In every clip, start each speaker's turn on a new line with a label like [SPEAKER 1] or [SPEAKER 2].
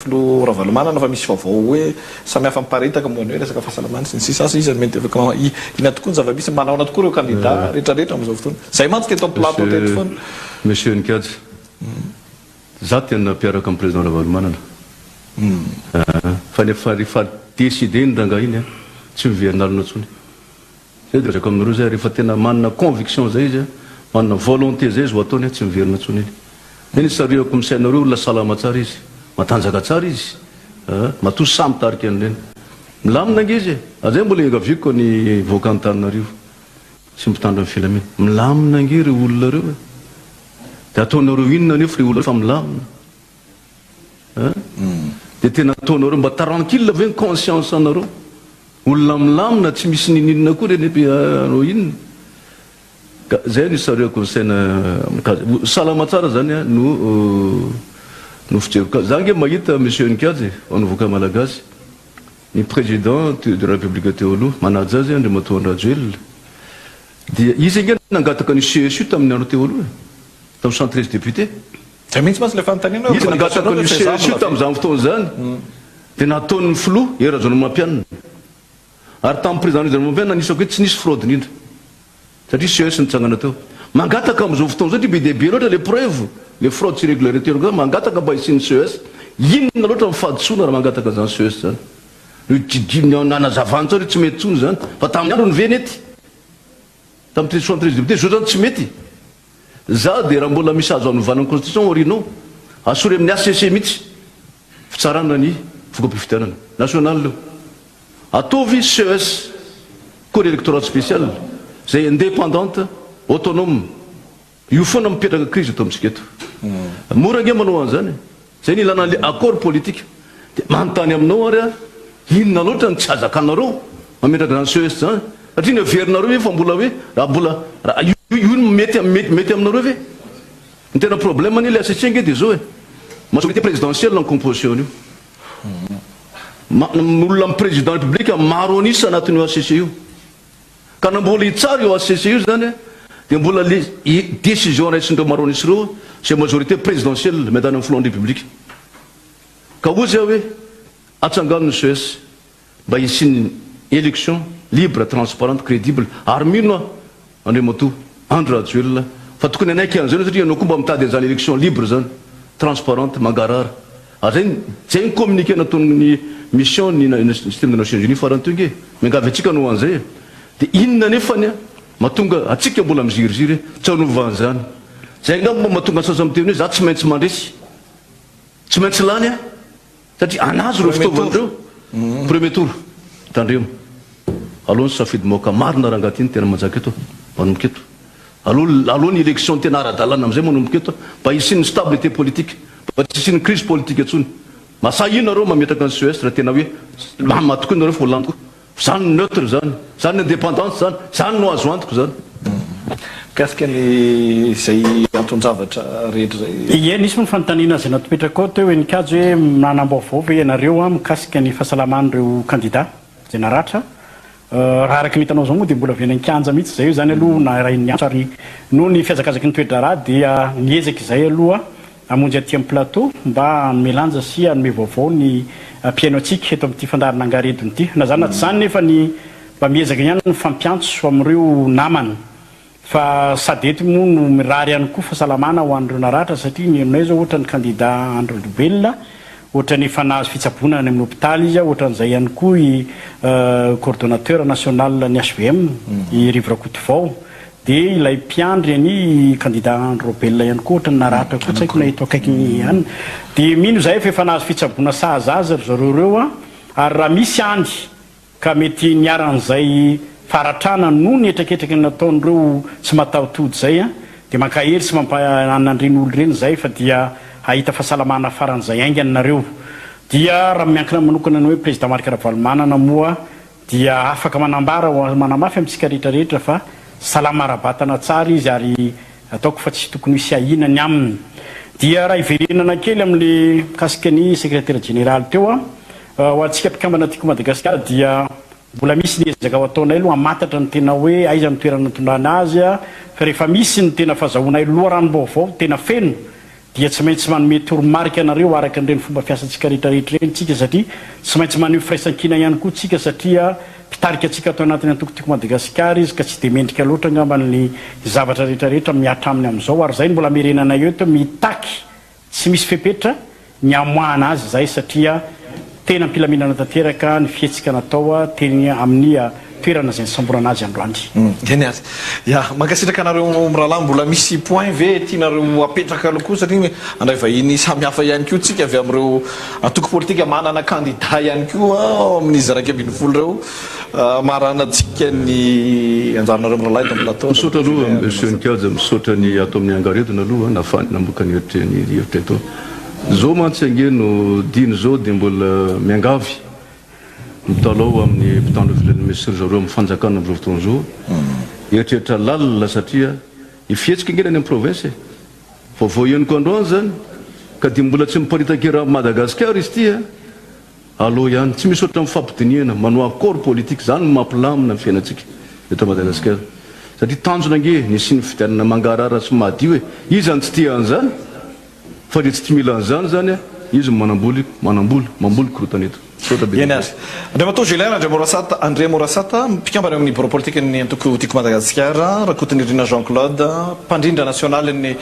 [SPEAKER 1] Filoha Ravalomanana fa misy vaovao hoe samihafa miparitaka momba ny hoe resaka fahasalamana sy ny sisa Asa iza no mety afaka inona tokoa ny zava-misy, manaona tokoa ireo kandida rehetrarehetra amin'izao fotoana. Izay mantsy teto amin'ny plateau teto foana.
[SPEAKER 2] Monsieur Nikajy, za tena mpiaraka amin'ny président Ravalomanana fa nefa rehefa décider iny rangahy iny tsy miverina alina intsony. Zay dia lazaiko aminareo zay, rehefa tena manana conviction zay izy, manana volonté zay izy ho ataony, tsy miverina intsony iny. Zay ny isarihako ny sainareo, olona salama tsara izy, matanjaka tsara izy, matoa sahy mitarika an'ireny. Milamina ange izy e! Ary zay mbola iangaviako ny vahoaka Antananarivo sy ny mpitandro ny filamina, milamina ange ireo olona ireo e! Dia ataonareo inona anefa ireo olona fa milamina? Dia tena ataonareo mba tranquille ve ny conscience anareo? Olona milamina tsy misy ninoninona akory anie anao inona? Ka zay no isarihako ny saina mikajy. Salama tsara zany a no no fijeriko. Ka za nge mahita Monsieur Nikajy e, ho an'ny vahoaka malagasy, ny président de la république teo aloha, manaja azy Andriamatoa Andry Rajoelina, dia izy ange nangataka ny CSU tamin'ny andro teo aloha e, tamin'ny 113 députés.
[SPEAKER 1] Zay mihitsy mantsy ilay fanontaniana hoe
[SPEAKER 2] Izy nangataka an'io CES io tamin'izany fotoana izany dia nataon'ny filoha Hery Rajaonarimampianina. Ary tamin'ny président Rajaonarimampianina anisako hoe tsy nisy fraude indrindra. Satria CES nitsangana teo. Mangataka amin'izao fotoana izao satria be dia be loatra les preuves, les fraudes sy irrégularité ireo mangataka mba hisian'ny CES. Inona loatra ny fahadisoana raha mangataka an'izany CES izany? Io nanazavany tsara hoe tsy mety intsony izany. Fa tamin'ny androny ve nety? Tamin'ny 73 députés, izao izany tsy mety. Za dia raha mbola misy azo anovana ny constitution aoriana ao, asory amin'ny HCC mihitsy fitsarana ny voka-pifidianana. National io. Ataovy ces, cour electorale spéciale, izay indépendante, autonome. Io foana mipetraka crise eto amintsika eto. Mora ange manao an'izany e. Zay no ilana an'le accord politique. Dia manontany aminao ary aho, inona loatra no tsy azakanareo mametraka izany CES izany? Satria ny heverinareo ve fa mbola hoe raha mbola raha io io no mety mety mety aminareo ve? Ny tena problème anie le HCC ange dia izao e, majorité présidentielle ny composition an'io. Ma, olona amin'ny président république maro an'isa anatin'io HCC io. Ka na mbola hitsara io HCC io zany dia mbola le décision raisin'ireo maronis ireo izay majorité présidentielle miadana amin'ny filohan'ny république. Ka hozy aho hoe atsangano ny ces mba hisian'ny élection libre, transparente, crédible ary mino aho Andriamatoa Andry Rajoelina fa tokony hanaiky an'izay ianao satria ianao koa mba mitady an'izany élection libre zany, transparente, mangarahara. Ary zay zay ny communiqué nataon'ny mission ny système des Nations Unies farany teo nge, miangavy antsika hanao an'izay e. Dia inona anefany mahatonga antsika mbola miziriziry hoe tsy hanova an'izany. Zay angamba mahatonga ny sasany miteny hoe za tsy maintsy mandresy, tsy maintsy lany aho. Satria anazy ireo fitaovana ireo. Premier tour. Tandremo. Aleo ny safidy maoka marina rangahy ty no tena manjaka eto manomboka eto. Aleo aleo ny election tena ara-dalàna amizay manomboka eto mba hisian'ny stabilité politique, mba tsy hisian'ny crise politique intsony. Masahy nareo mametraka ny CES raha tena hoe matoky nareo fa ho lany tokoa. Zany no neutre zany, zany ny indépendance zany, zany no azo antoka zany.
[SPEAKER 1] Mikasika ny izay anton-javatra rehetra izay.
[SPEAKER 3] Ie, nisy moa ny fanontaniana izay natopetrakao teo Heninkajo hoe manam-baovao ve ianareo mikasika ny fahasalaman'ireo kandida izay naratra. Raha araka ny hitanao izao moa dia mbola avy eny an-kianja mihitsy izay io izany aloha narahin'ny antso ary noho ny fihazakazaky ny toe-draharaha dia niezaka izay aloha Hamonjy aty amin'ny plateau mba hanome lanja sy hanome vaovao ny mpihaino antsika eto amin'ity fandaharana Angaredona ity. Na izany na tsy izany nefa ny mba miezaka ihany ny mifampiantso amin'ireo namana. Fa sady eto moa no mirary ihany koa fahasalamana ho an'ireo naratra satria ny henonay izao ohatra ny kandida Andry Rajoelina ohatran'ny efa nahazo fitsaboana any amin'ny hopitaly izy, ohatran'izay ihany koa i coordonnateur national ny HVM i Rivo Rakotovao. Dia ilay mpiandry an'i kandida Andry Raobelina ihany koa ohatran'ny naratra koa, tsy haiko na eto akaikiny ihany. Dia mino izahay fa efa nahazo fitsaboana sahaza azy ry zareo ireo an! Ary raha misy any ka mety niharan'izay faharatrana noho ny hetraketraky nataon'ireo tsy mataho-tody izay an! Dia mankahery sy mampanana an'ireny olona ireny izahay fa dia hahita fahasalamana faran'izay haingana nareo. Dia raha miankina manokana ny hoe Président Marc Ravalomanana moa dia afaka manambara ho manamafy amintsika rehetra rehetra fa salama ara-batana tsara izy ary ataoko fa tsy tokony hisy ahiana ny aminy. Dia raha hiverenana kely amin'le mikasika ny sekretera jeneraly teo an, ho antsika mpikambana Tiako Madagasikara dia mbola misy ny ezaka ho ataonay aloha hamantatra ny tena hoe aiza ny toerana nitondrana azy fa rehefa misy ny tena fazahoanay loharanom-baovao tena feno. dia tsy maintsy manome toromarika anareo araka an'ireny fomba fiasantsika rehetra rehetra ireny tsika satria tsy maintsy maneho firaisankina ihany koa tsika satria mpitarika antsika ato anatin'ny antoko Tiako Madagasikara izy ka tsy dia mendrika loatra angamba ny zavatra rehetra rehetra mihatra aminy amin'izao ary izay no mbola amerenanay eto mitaky tsy misy fepetra ny hamoahana azy izay satria tena am-pilaminana tanteraka ny fihetsika natao teny amin'ny toerana izay nisamborana azy androany.
[SPEAKER 1] Eny ary. Ya, mankasitraka anareo mirahalahy, mbola misy point ve tianareo apetraka aloha koa satria handray vahiny samihafa ihany koa tsika avy amin'ireo antoko politika manana kandida ihany koa ao amin'izy 11 ireo. Hamaranantsika ny anjaranareo mirahalahy eto amin'ny plateau.
[SPEAKER 2] Misaotra aloha Monsieur Nikaja, misaotra ny ato amin'ny Angaredona aloha nahafahany namoaka ny hevitra ny hevitra eto. Zao mantsy ange no dino zao dia mbola miangavy mitalao amin'ny mpitandro filaminana sy ry zareo amin'ny fanjakana amin'izao fotoana izao eritreritra lalina satria ny fihetsika ange ny any amin'ny province e! Vaovao henoko androany zany ka dia mbola tsy miparitaka eran'i Madagasikara izy ity a! Aleo ihany, tsy misy ohatran'ny mifampidinihana, manao accord politique, izany no mampilamina ny fiainantsika eto Madagasikara. Satria tanjona ange ny hisian'ny fifidianana mangarahara sy madio e! Iza no tsy tia an'izany? Fa le tsy tia mila an'izany izany a, izy no manamboly, manambola, mamboly korontana eto. Misaotra be
[SPEAKER 1] Eny
[SPEAKER 2] dia
[SPEAKER 1] ary.
[SPEAKER 2] be.
[SPEAKER 1] Andriamatoa Julien Randriamorasata, Andriamorasata, mpikambana eo amin'ny birao politikan'ny antoko Tiako Madagasikara, Rakotonirina Jean Claude, mpandrindra nasionalin'ny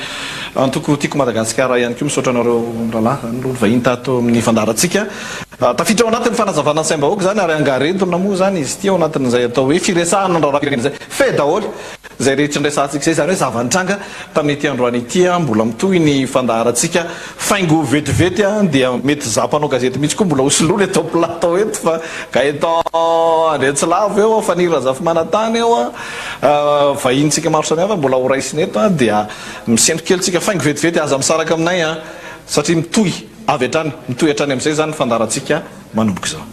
[SPEAKER 1] antoko Tiako Madagasikara ihany koa. Misaotra anareo mirahalahy izany aloha nivahiny tato amin'ny fandaharantsika. Tafiditra ao anatin'ny fanazavana ny saim-bahoaka izany ary angaredona moa izany izy ity ao anatin'izay atao hoe firesahana ny raharaham-pirenena izay. Fe daholo izay rehetra niresahantsika izay, izany hoe zava-nitranga tamin'ity androany ity. Mbola mitohy ny fandaharantsika faingo vetivety dia mety za mpanao gazety mihitsy koa mbola ho soloina eto plateau eto fa Gaëtan Andriantsilavo eo, Faniry Razafimanantany eo, vahinintsika maro samihafa mbola ho raisina eto dia misento kely tsika faingo vetivety aza misaraka aminay satria mitohy avy hatrany, mitohy hatrany amin'izay izany ny fandaharantsika manomboka izao.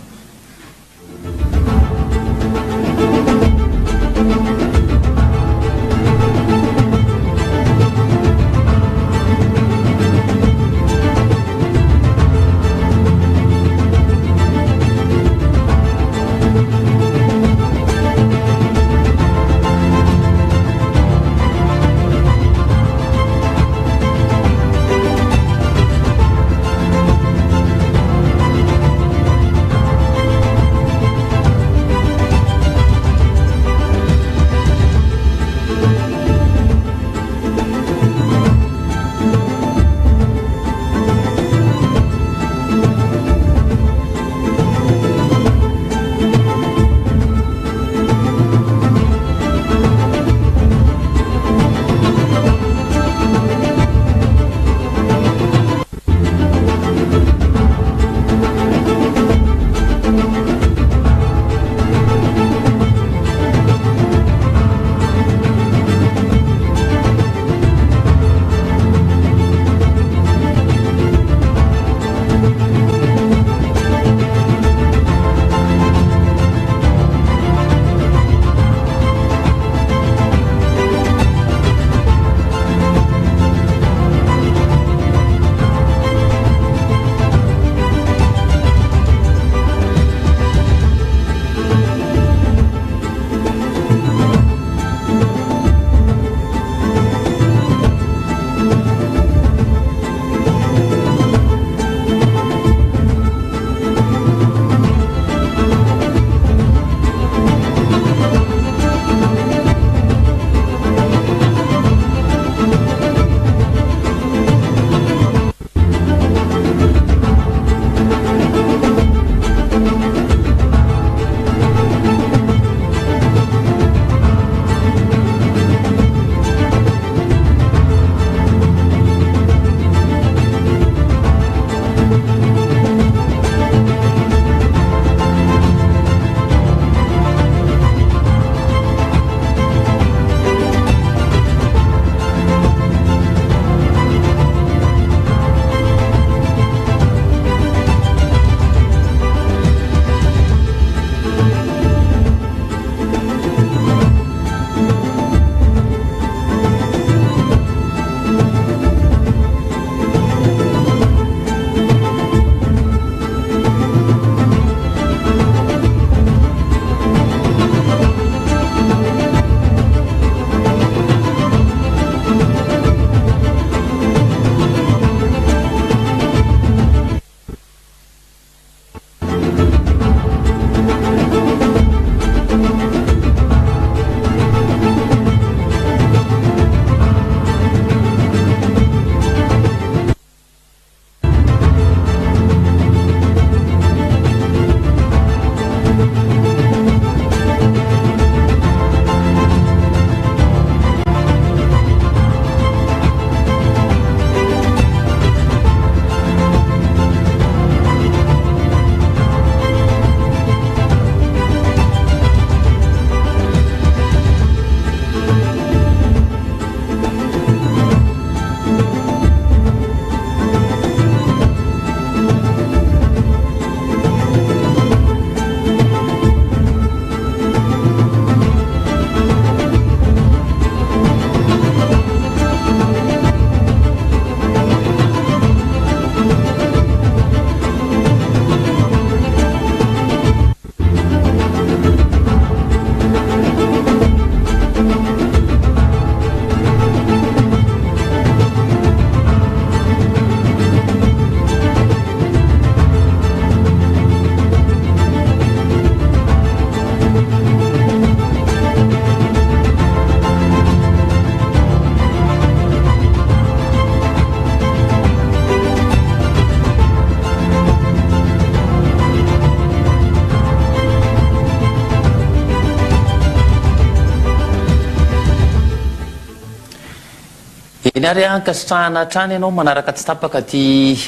[SPEAKER 4] Eny ary ankasitrahana hatrany ianao manaraka tsy tapaka ity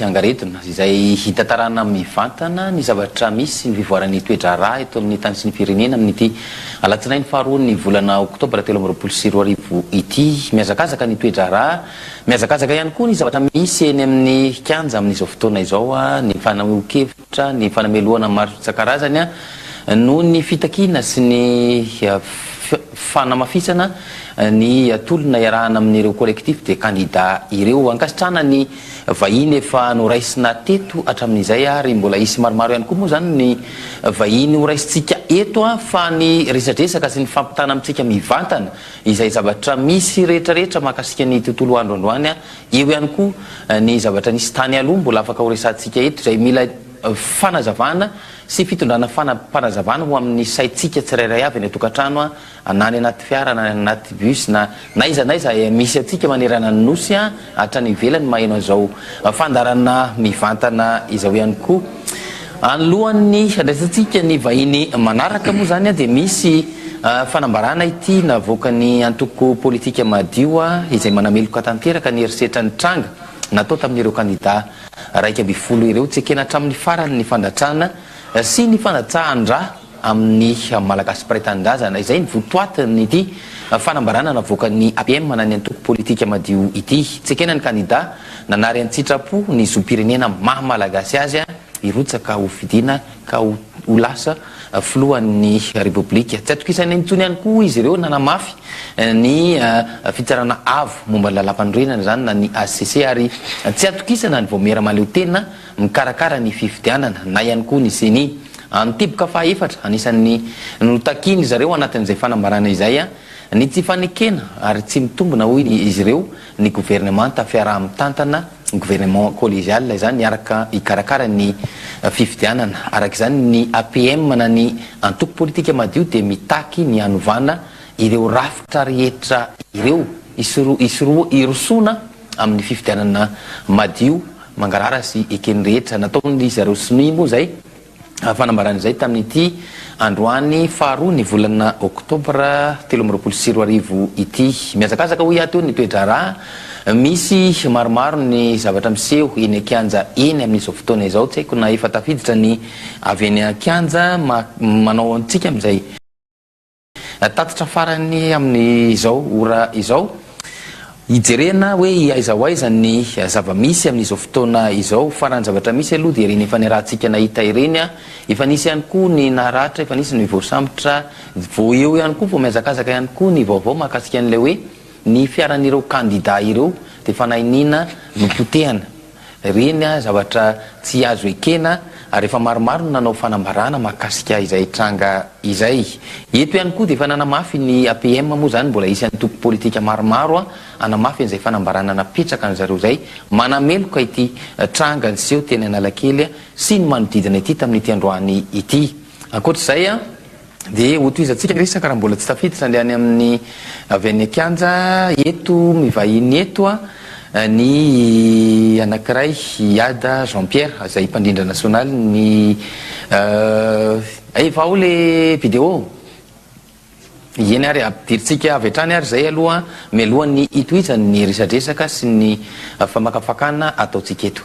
[SPEAKER 4] angaredona izay hitantarana mivantana ny zavatra misy sy ny fivoaran'ny toe-draharaha eto amin'ny tany sy ny firenena amin'ity alatsinainy faharoan'ny volana oktobra 2023 ity. Mihazakazaka ny toe-draharaha, mihazakazaka ihany koa ny zavatra misy eny amin'ny kianja amin'izao fotoana izao, ny fanehoan-kevitra, ny fanamelohana maro isan-karazany noho ny fitakiana sy ny fanamafisana ny tolona iarahana amin'ireo collectif de candidats ireo. Ankasitrahana ny vahiny efa noraisina teto hatramin'izay ary mbola hisy maromaro ihany koa moa izany ny vahiny horaisintsika eto fa ny resadresaka sy ny fampitana amintsika mivantana izay zavatra misy rehetrarehetra mahakasika ny tontolo andro androany eo ihany koa ny zavatra nisy tany aloha mbola afaka horesahantsika eto izay mila fanazavana sy fitondrana fanam-panazavana ho amin'ny saintsika tsirairay avy any an-tokantrano na any anaty fiara na any anaty bus na n'aiza n'aiza misy antsika manerana ny Nosy hatrany ivelany maheno an'izao fandaharana mivantana izao ihany koa. Anoloan'ny handraisantsika ny vahiny manaraka moa izany dia misy fanambarana ity navoakan'ny antoko politika Madio izay manameloka tanteraka ny herisetra nitranga natao tamin'ireo kandida 11 ireo. Tsy ekena hatramin'ny farany ny fandatrana sy ny fandatsahan-dra amin'ny Malagasy mpiray tanindrazana. Izay ny votoatin'ity fanambarana navoakan'ny APM na ny antoko politika madio ity. Tsy ekena ny kandida nanary an-tsitrapo ny zom-pirenena maha Malagasy azy hirotsaka ho fidiana ka ho lasa filohan'ny Repoblika. Tsy atokisana intsony ihany koa izy ireo nanamafy ny Fitsarana Avo momba ny Lalàmpanorenana izany na ny hcc ary tsy atokisana ny Vaomiera Mahaleo Tena mikarakara ny fifidianana na ihany koa ny Ceni. Ny teboka fahaefatra anisan'ny notakian'izy ireo anatin'izay fanambarana izay ny tsy fanekena ary tsy mitombina hoy izy ireo ny governemanta fiaraha-mitantana, gouvernement collégial, izany hiaraka hikarakara ny fifidianana. Araka izany ny APM na ny antoko politika madio dia mitaky ny hanovana ireo rafitra rehetra ireo hirosoana amin'ny fifidianana madio, mangarahara sy eken'ny rehetra. Nataon'ry zareo sonia moa izay fanambarana izay tamin'ity androany faharoa ny volana oktobra 2023 ity. Mihazakazaka hoy aho teo ny toe-draharaha, misy maromaro ny zavatra miseho eny an-kianja eny amin'izao fotoana izao, tsy haiko na efa tafiditra ny avy eny an-kianja manao antsika amin'izay Tatitra farany amin'izao ora izao, hijerena hoe aiza ho aiza ny zava-misy amin'izao fotoana izao. Fa raha ny zavatra misy aloha dia ireny efa niarahantsika nahita ireny, efa nisy ihany koa ny naratra, efa nisy ny voasambotra, vao eo ihany koa, vao mihazakazaka ihany koa ny vaovao mahakasika an'ilay hoe ny fiaran'ireo kandida ireo dia fanahy nopotehana. Ireny zavatra tsy azo ekena ary efa maromaro no nanao fanambarana mahakasika izay tranga izay. Eto ihany koa dia efa nanamafy ny APM moa izany mbola hisy antoko politika maromaro hanamafy an'izay fanambarana napetraka an zareo izay manameloka ity tranga niseho teny Analakely sy ny manodidina ity tamin'ity androany ity. Ankoatra izay, Dia hotohizantsika ny resaka raha mbola tsy tafiditra ny any amin'ny avy any an-kianja eto mivahiny eto ny anankiray Iada Jean Pierre izay mpandrindra nasionaly ny efa ao le vidéo eny ary ampidirintsika avy hatrany ary izay aloha mialohan'ny hitohizany ny resadresaka sy ny famakafakana ataontsika eto.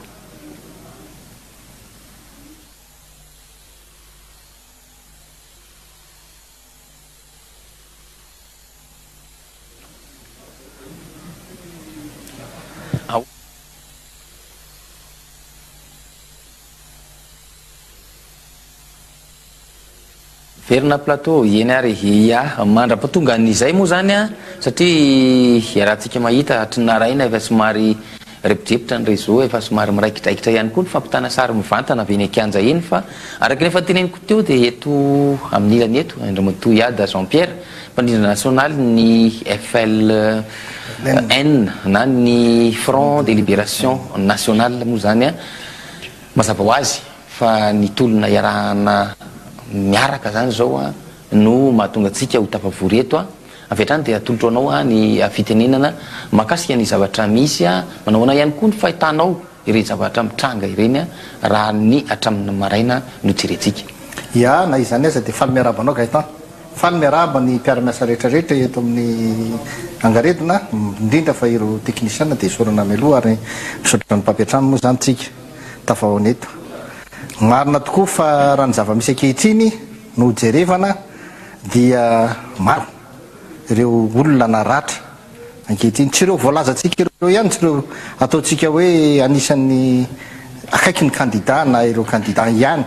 [SPEAKER 4] Verina plateau, eny ary ia, mandra-pahatonga an'izay moa izany an, satria iarahantsika mahita hatry ny naraina efa somary Repodrepotra ny réseau, efa somary miraikidraikitra ihany koa ny fampitana sary mivantana avy eny an-kianja eny fa araka ny efa teneniko teo dia eto amin'ny ilany eto Andriamatoa Iada Jean Pierre, mpandrindra nasionaly ny FLN na ny Front de Libération Nationale moa izany mazava ho azy fa ny tolona iarahana miaraka izany izao no mahatonga antsika ho tafavory eto. Avy hatrany dia atolotro anao ny fitenenana mahakasika ny zavatra misy, manao ahoana ihany koa ny fahitanao ireny zavatra mitranga ireny raha ny hatramin'ny maraina no jerentsika.
[SPEAKER 5] Ya, na izany aza dia faly miarahaba anao Gaëtan. Faly miarahaba ny mpiara-miasa rehetra rehetra eto amin'ny Angaredona, indrindra fa ireo teknisiana dia isaorana mialoha ary misaotra ny mpampiantrano moa izany tsika tafahaona eto. Marina tokoa fa raha ny zava-misy ankehitriny no jerevana dia maro ireo olona naratra ankehitriny. Tsy ireo voalazantsika ireo ihany, tsy ireo ataontsika hoe anisan'ny akaiky ny kandida na ireo kandida ihany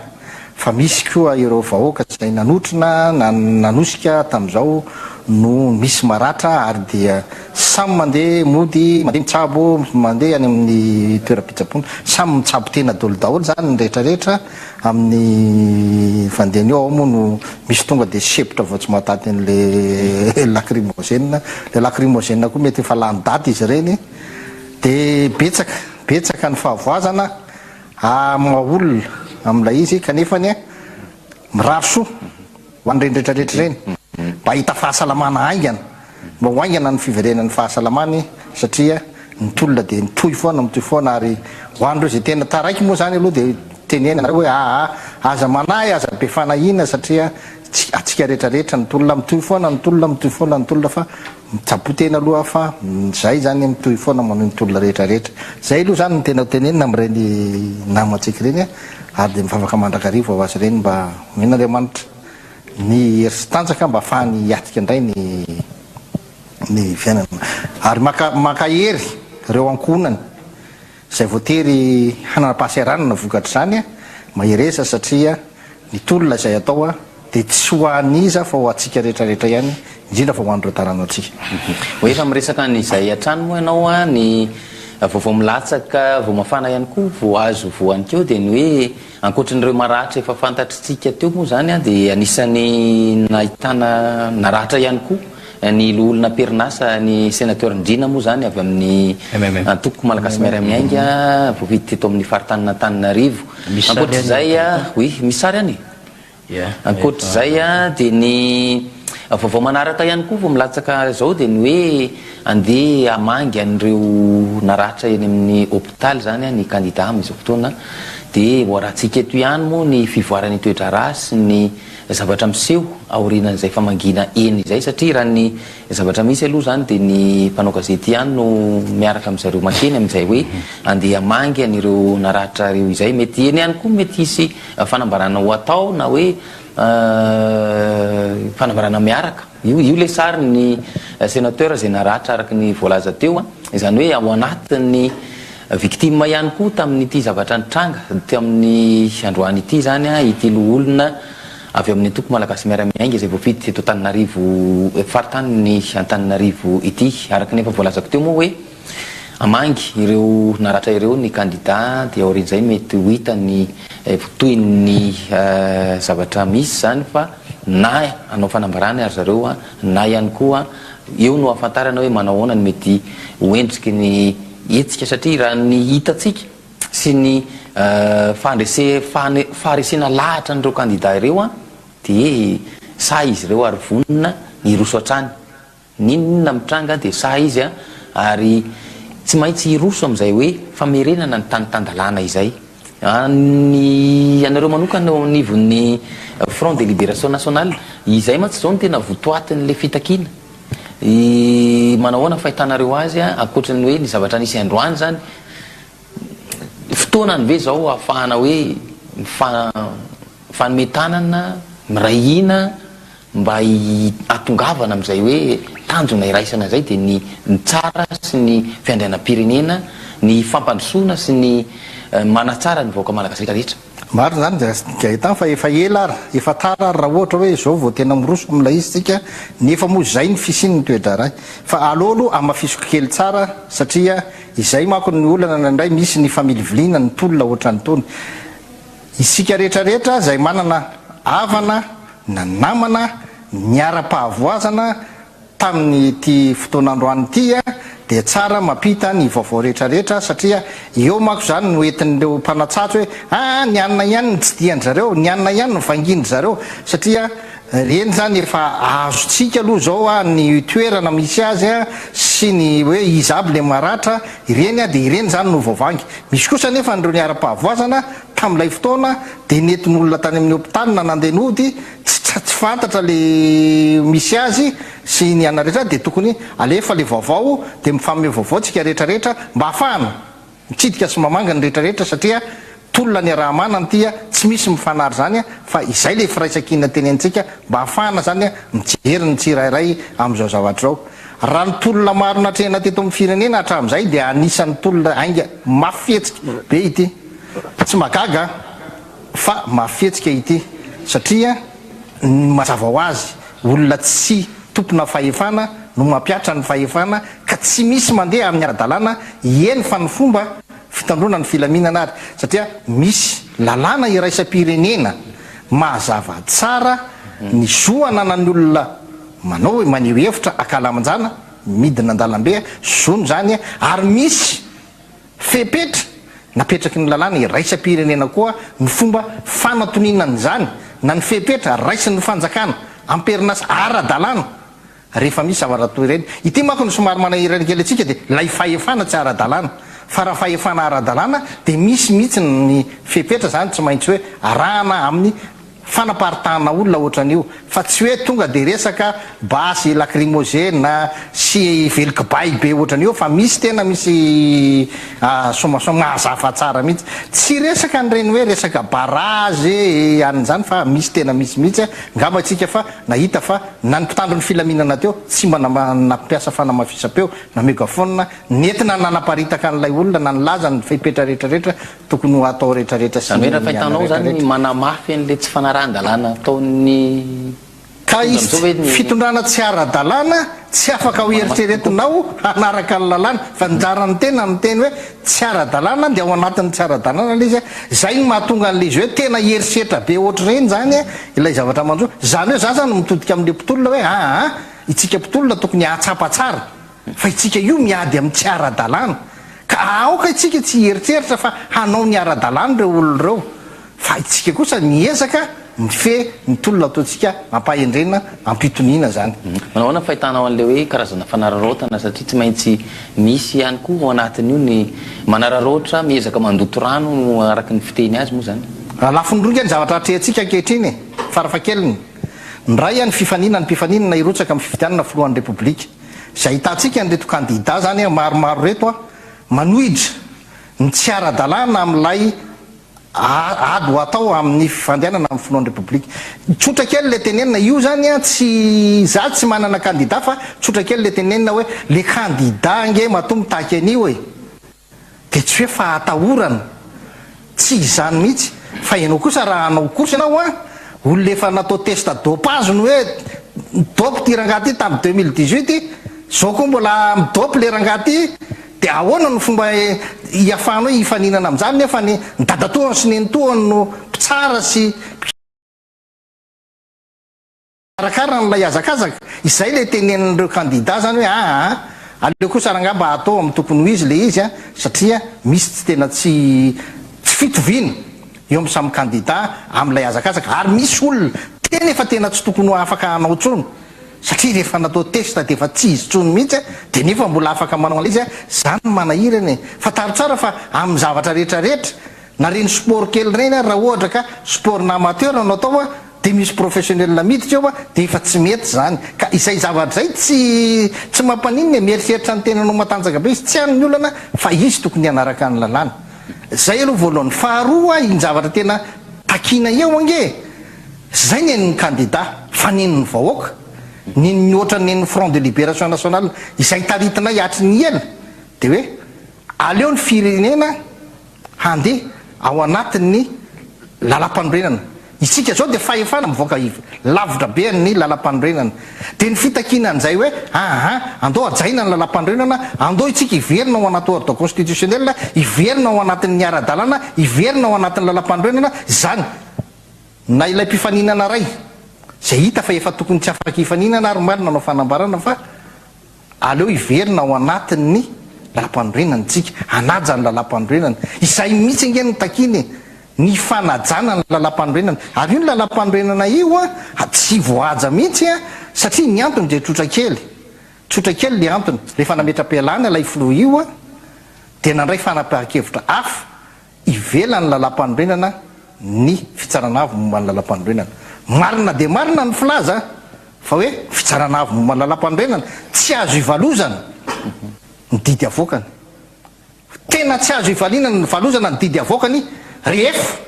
[SPEAKER 5] fa misy koa ireo vahoaka izay nanotrona na nanosika tamin'izao no misy maratra ary dia samy mandeha mody, mandeha mitsabo, mandeha any amin'ny toeram-pitsaboana, samy mitsabo tena daholo daholo izany ny rehetra rehetra. Amin'ny fandehany eo ao moa no misy tonga dia sempotra vao tsy mahataty an'le lacrymogène. Le lacrymogène koa mety efa lany daty izy ireny. Dia betsaka, betsaka ny fahavoazana amin'ny maha olona amin'ilay izy kanefany mirary soa ho an'ireny rehetra rehetra ireny mba hahita fahasalamana haingana. Mba ho haingana ny fiverenan'ny fahasalamany satria ny tolona dia mitohy foana, mitohy foana ary ho an'ireo izay tena taraiky moa izany aloha dia tenenina hoe aa aza manahy, aza be fanahiana satria tsy antsika rehetra rehetra ny tolona, mitohy foana ny tolona, mitohy foana ny tolona fa mitsaboa tena aloha fa izay izany mitohy foana manohy ny tolona rehetra rehetra. Izay aloha izany no tena ho tenenina amin'ireny namantsika ireny ary dia mivavaka mandrakariva ho azy ireny mba homen'Andriamanitra ny hery sy tanjaka mba afahany hiatrika indray ny ny fiainana ary maka mankahery ireo ankohonany izay voatery hanana-pahasahiranana vokatr'izany, mahereza satria ny tolona izay atao dia tsy ho an'iza fa ho antsika rehetra rehetra ihany, indrindra fa ho an'ireo taranantsika.
[SPEAKER 4] Ho efa miresaka an'izay hatrany moa ianao, ny vaovao milatsaka vao mafana ihany koa vao azo voanikeo dia ny hoe Ankoatrin'ireo maratra efa fantatr'tsika teo moa izany dia anisan'ny nahitana naratra ihany koa ny loholona am-perinasa ny Sénateur Ndrina moa izany avy amin'ny antoko Malagasy Miara-Miainga voafidy teto amin'ny faritanin'Antananarivo. Ankoatr'izay, oui, misy sary any e? Ankoatr'izay dia ny vaovao manaraka ihany koa vao milatsaka izao dia ny hoe andeha hamangy an'ireo naratra eny amin'ny hopitaly izany ny kandida amin'izao fotoana dia ho arahantsika eto ihany moa ny fivoaran'ny toe-draharaha sy ny zavatra miseho aorianan'izay famangiana eny izay satria raha ny zavatra misy aloha izany dia ny mpanao gazety ihany no miaraka amin-dry zareo mankeny amin'izay hoe andeha hamangy an'ireo naratra ireo izay mety eny ihany koa mety hisy Fanambarana ho atao na hoe fanambarana miaraka. Io io ilay sary ny sénateur izay naratra araka ny voalaza teo an. Izany hoe ao anatin'ny victime ihany koa tamin'ity zavatra nitranga tamin'ny androany ity izany an, ity loholona avy amin'ny antoko Malagasy Miara-Miainga izay voafidy teto Antananarivo, faritanin'i Antananarivo ity. Araka ny efa voalazako teo moa hoe. Hamangy ireo naratra ireo ny kandida dia aorian'izay mety ho hita ny tohin'ny zavatra misy izany fa na hanao fanambarana ry zareo na ihany koa eo no hahafantarana hoe manao ahoana ny mety ho endriky ny hetsika satria raha ny hitantsika sy ny faharesena lahatra an'ireo kandida ireo dia sahy izy ireo ary vonona ny hiroso hatrany. N'inon'inona mitranga dia sahy izy ary tsy maintsy hiroso amin'izay hoe famerenana ny tany tan-dalàna izay. Ny anareo manokana eo anivon'ny Front de Libération Nationale, izay mantsy izao no tena votoatin'ilay fitakiana. Manao ahoana ny fahitanareo azy ankoatry ny hoe ny zavatra nisy androany izany? Fotoanany ve izao ahafahana hoe mifanome tanana, miray hina? Mba hahatongavana amin'izay hoe tanjona iraisana izay dia ny ny tsara sy ny fiandrianam-pirenena, ny fampandrosoana sy ny manatsara ny vahoaka malagasy rehetra rehetra.
[SPEAKER 5] Marina izany Gaëtan fa efa ela ary, efa tara ary raha ohatra hoe izao vao tena miroso amin'ilay izy tsika, nefa moa izay ny fisian'ny toe-draharaha. Fa aleo aloha hamafisiko kely tsara satria izay manko ny olana indraindray misy ny familiviliana ny tolona ohatran'itony. Isika rehetra rehetra izay manana havana na namana niara-pahavoazana tamin'ity fotoana androany ity dia tsara mampita ny vaovao rehetra rehetra satria eo manko izany no entin'ireo mpanatsatso hoe aa ny anona ihany no tsidihan-dry zareo, ny anona ihany no vangian-dry zareo satria ireny izany efa azontsika aloha izao ny toerana misy azy sy ny hoe iza aby ilay maratra ireny dia ireny izany no voavangy. Misy kosa anefa an'ireo niara-pahavoazana tamin'ilay fotoana dia nentin'olona tany amin'ny hopitaly na nandeha nody, tsy tsy. fantatra le misy azy sy ny anona rehetra dia tokony alefa le vaovao dia mifanome vaovao tsika rehetra rehetra mba hahafahana mitsidika sy mamangy ny rehetra rehetra satria tolona niaraha-manana ity a, tsy misy mifanary zany a, fa izay le firaisankina tenenintsika mba hahafahana zany a mijery ny tsirairay amin'izao zavatra izao. Raha ny tolona maro natrehina teto amin'ny firenena hatramin'izay dia anisan'ny tolona ainga mafy fihetsika be ity. Tsy mahagaga fa mafy fihetsika ity satria ny mazava ho azy olona tsy tompona fahefana no mampihatra ny fahefana ka tsy misy mandeha amin'ny ara-dalàna eny fa ny fomba fitandroana ny filaminana ary satria misy lalàna iraisam-pirenena mazava tsara ny zo ananan'ny olona manao maneho hevitra ankalamanjana midina an-dalambe zony izany ary misy fepetra napetraky ny lalàna iraisam-pirenena koa ny fomba fanatoniana an'izany na ny fepetra raisin'ny fanjakana am-perinasa ara-dalàna rehefa misy zavatra toy ireny. Ity manko no somary manahirana kely antsika dia ilay fahefana tsy ara-dalàna. Fa raha fahefana ara-dalàna dia misy mihitsy ny fepetra izany tsy maintsy hoe arahana amin'ny fanaparitahana olona ohatran'io fa tsy hoe tonga dia resaka basy lacrymogène sy vely kibay be ohatran'io fa misy tena misy sommation mazava tsara mihitsy. Tsy resaka an'ireny hoe resaka barrage e an'izany fa misy tena misy mihitsy angamba isika fa nahita fa na ny mpitandro ny filaminana teo tsy mba nampiasa fanamafisam-peo na megaphone nentina nanaparitaka an'ilay olona na nilaza ny fepetra rehetrarehetra tokony ho atao rehetrarehetra sy
[SPEAKER 4] Izany hoe
[SPEAKER 5] ny
[SPEAKER 4] raha
[SPEAKER 5] anona
[SPEAKER 4] fahitanao izany
[SPEAKER 5] rehetrarehetra.
[SPEAKER 4] manamafy an'ilay tsy fanarahan-dalàna ataon'ny
[SPEAKER 5] Ka
[SPEAKER 4] mpitondra
[SPEAKER 5] izy
[SPEAKER 4] amin'izao ve ny
[SPEAKER 5] fitondrana tsy ara-dalàna tsy afaka ho
[SPEAKER 4] manamafy kokoa?
[SPEAKER 5] eritreretinao hanaraka ny lalàna fa anjaran'ny tena ny miteny hoe tsy ara-dalàna dia ao anatin'ny tsy ara-dalàna ilay izy. Izay no mahatonga an'ilay izy hoe tena herisetra be ohatr'ireny izany ilay zavatra manjo. Izany hoe za izany mitodika amin'ilay mpitolona hoe aa itsika mpitolona tokony hahatsapa tsara fa itsika io miady amin'ny tsy ara-dalàna ka aoka itsika tsy hieritreritra fa hanao ny ara-dalàna ireo olona ireo Fa itsika kosa miezaka mifehy ny tolona ataontsika ampahendrena, ampitoniana izany.
[SPEAKER 4] Manao ahoana ny fahitanao an'ilay hoe karazana fanararaotana satria tsy maintsy misy ihany koa ao anatin'io ny manararaotra miezaka mandoto rano no araka ny fiteny azy moa izany.
[SPEAKER 5] Raha lafiny roa nge ny zavatra atrehantsika ankehitriny e, farafahakeliny. Ny iray ny fifaninana, mpifaninana hirotsaka amin'ny fifidianana filohan'ny Repoblika. Izay ahitantsika an'ireto kandida izany maromaro ireto manohitra ny tsy ara-dalàna amin'ilay Ady ho atao amin'ny fifandehanana amin'ny filohan'ny Repoblika. Tsotra kely ilay tenenina, io zany an tsy, za tsy manana kandida fa tsotra kely ilay tenenina hoe le kandida ange matoa mitaky an'io e! dia tsy hoe fahatahorana, tsy izany mihitsy, fa ianao kosa raha hanao course ianao an, olona efa natao test dopage no hoe mi-dope ity rangahy ity tamin'ny 2018, zao koa mbola mi-dope le rangahy ity, Dia ahoana no fomba hiafahanao hifaninana amin'izany nefa ny dadatoany sy nenitoany no mpitsara sy mpikarakara an'ilay hazakazaka? Izay ilay tenenin'ireo kandida izany hoe aa aleo kosa rangahy mba atao amin'ny tokony ho izy ilay izy satria misy tsy tena tsy tsy fitoviana eo amin'ny samy kandida amin'ilay hazakazaka ary misy olona tena efa tena tsy tokony ho afaka hanao intsony. Satria rehefa natao test dia efa tsy izy tsony mihitsy dia nefa mbola afaka manao an'ilay izy, zany no manahirana e! Fantaro tsara fa amin'ny zavatra rehetra rehetra, na reny sport kely ireny ary raha ohatra ka sport na amateur no atao dia misy professionnel miditra eo dia efa tsy mety izany, ka izay zavatra izay tsy tsy mampaninona e, mieritreritra ny tenany ho matanjaka be izy, tsy any ny olana fa izy tokony hanaraka ny lalàna. Zay aloha voalohany. Faharoa iny zavatra tena takiana eo ange e! Zay nen'ny kandida fa nen'ny vahoaka, nen'ny mihoatra nen'ny Front de Libération Nationale izay taritinay hatry ny ela dia hoe aleo ny firenena handeha ao anatin'ny lalampanorenana. Isika zao dia fahefana mivoaka lavitra be ny lalampanorenana. Dia ny fitakiana an'izay hoe aa andao hajaina ny lalampanorenana, andao isika hiverina ao anaty ordre constitutionnel, hiverina ao anatin'ny ara-dalàna, hiverina ao anatin'ny lalampanorenana, izany. Na ilay mpifaninana iray, izay hita fa efa tokony tsy afaka hifaninana ary omaly nanao fanambarana fa aleo hiverina ao anatin'ny lalàmpanorenana isika, hanaja ny lalàmpanorenana. Izay mihitsy ange no takiana e! Ny fanajana ny lalàmpanorenana. Ary io lalàmpanorenana io an, tsy voahaja mihitsy an, satria ny antony dia tsotra kely. Tsotra kely ny antony, rehefa nametra-pialana ilay filoha io an, dia nandray fanapahan-kevitra hafa ivelan'ny lalàmpanorenana ny Fitsarana Avo momba ny Lalàmpanorenana. Marina dia marina ny filaza fa hoe fitsarana avo momba ny lalàmpanorenana tsy azo ivalozana ny didy avoakany. Tena tsy azo ivaliana ny valozana ny didy avoakany rehefa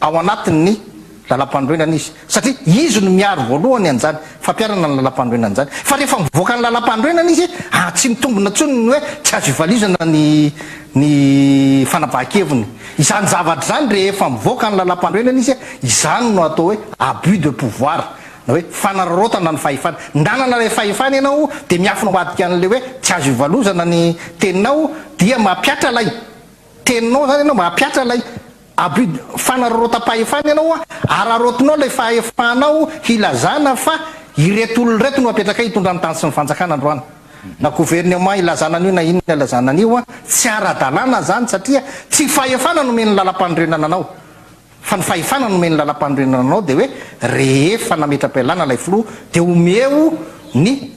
[SPEAKER 5] ao anatin'ny lalampanorenana izy satria izy no miaro voalohany an'izany fampiharana ny lalampanorenana izany. Fa rehefa mivoaka ny lalampanorenana izy ah tsy mitombina intsony ny hoe tsy azo ivalizana ny ny fanapahan-keviny. Izany zavatra izany rehefa mivoaka ny lalampanorenana izy izany no atao hoe abus de pouvoir. Na hoe fanararaotana ny fahefana. Nanana ilay fahefana ianao dia miafina ao ambadika an'ilay hoe tsy azo ivalozana ny teninao dia mampihatra ilay teninao izany ianao, mampihatra ilay abus, fanararaotam-pahefana ianao, araraotinao ilay fahefanao hilazana fa ireto olona ireto no apetrakay hitondra ny tany sy ny fanjakana androany. Na gouvernement ilazana an'io na inona ilazana an'io, tsy ara-dalàna izany satria tsy fahefana nomen'ny lalampanorenana anao. Fa ny fahefana nomen'ny lalampanorenana anao dia hoe rehefa nametra-pialana ilay filoha dia omeo ny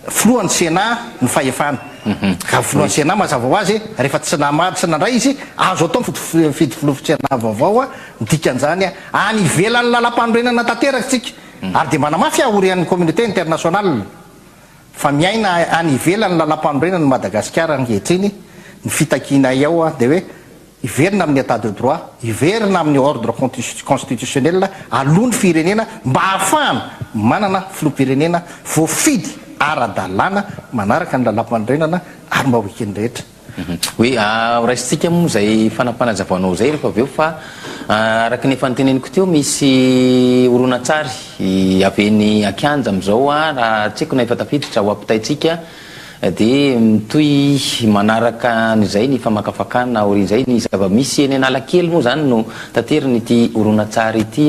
[SPEAKER 5] filohan'ny Sénat ny fahefana. Ka ny filohan'ny Sénat mazava ho azy rehefa tsy namaly tsy nandray izy azo atao ny mifidy filoha Sénat vaovao, ny dikan'izany any ivelan'ny lalampanorenana tanteraka isika. Ary dia manamafy aho aorian'ny communauté internationale fa miaina any ivelan'ny lalampanorenana i Madagasikara ankehitriny, ny fitakianay ao dia hoe Hiverina amin'ny Etat de droit, hiverina amin'ny ordre constitutionnel aloha ny firenena mba hahafahana manana filoham-pirenena voafidy ara-dalàna manaraka ny lalàmpanorenana ary mba ho eken'ny rehetra.
[SPEAKER 4] Hoe horaisintsika moa izay fanampanazavanao izay rehefa avy eo fa araka ny efa noteneniko teo misy horonantsary avy eny an-kianja amin'izao raha tsy haiko na efa tafiditra ho ampitaintsika Dia mitohy manaraka an'izay ny famakafakana aorian'izay. Ny zava-misy eny Analakely moa izany no taterin'ity horonantsary ity.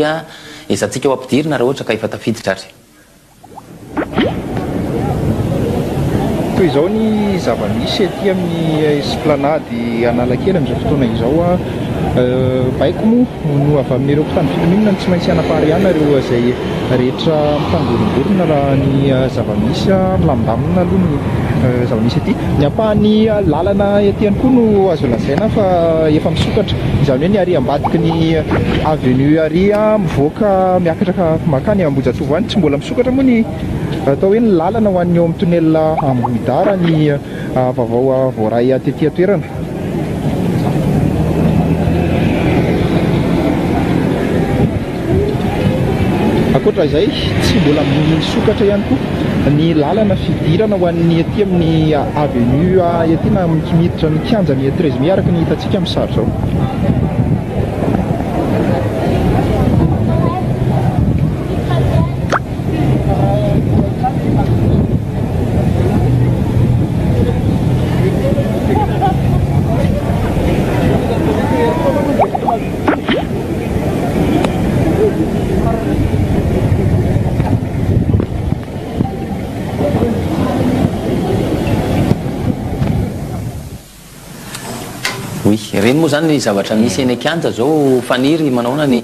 [SPEAKER 4] Ezahantsika ho ampidirina raha ohatra ka efa tafiditra ary.
[SPEAKER 6] Toy izao ny zava-misy ety amin'ny Esplanade Analakely amin'izao fotoana izao. Baiko moa no avy amin'ireo mpitandro filaminana no tsy maintsy hanapariahana ireo izay rehetra mitangorongorona raha ny zava-misy. Milamindamina aloha ny zava-misy ety. Ny ampahan'ny lalana ety ihany koa no azo lazaina fa efa misokatra, izany hoe ny ary ambadiky ny avenue ary mivoaka miakatra mankany Ambohijatovo any. Tsy mbola misokatra moa ny atao hoe ny lalana ho an'ny eo amin'ny tunnel Ambohidahy raha ny Vaovao voaray tety an-toerana. Ankoatra izay, tsy mbola misokatra ihany koa ny lalana fidirana ho an'ny ety amin'ny avenue ety na miditra ny kianjan'ny 13 mai araka ny hitantsika amin'ny sary izao.
[SPEAKER 4] Oui, ireny moa zany ny zavatra misy eny an-kianja zao Faniry, manahoana ny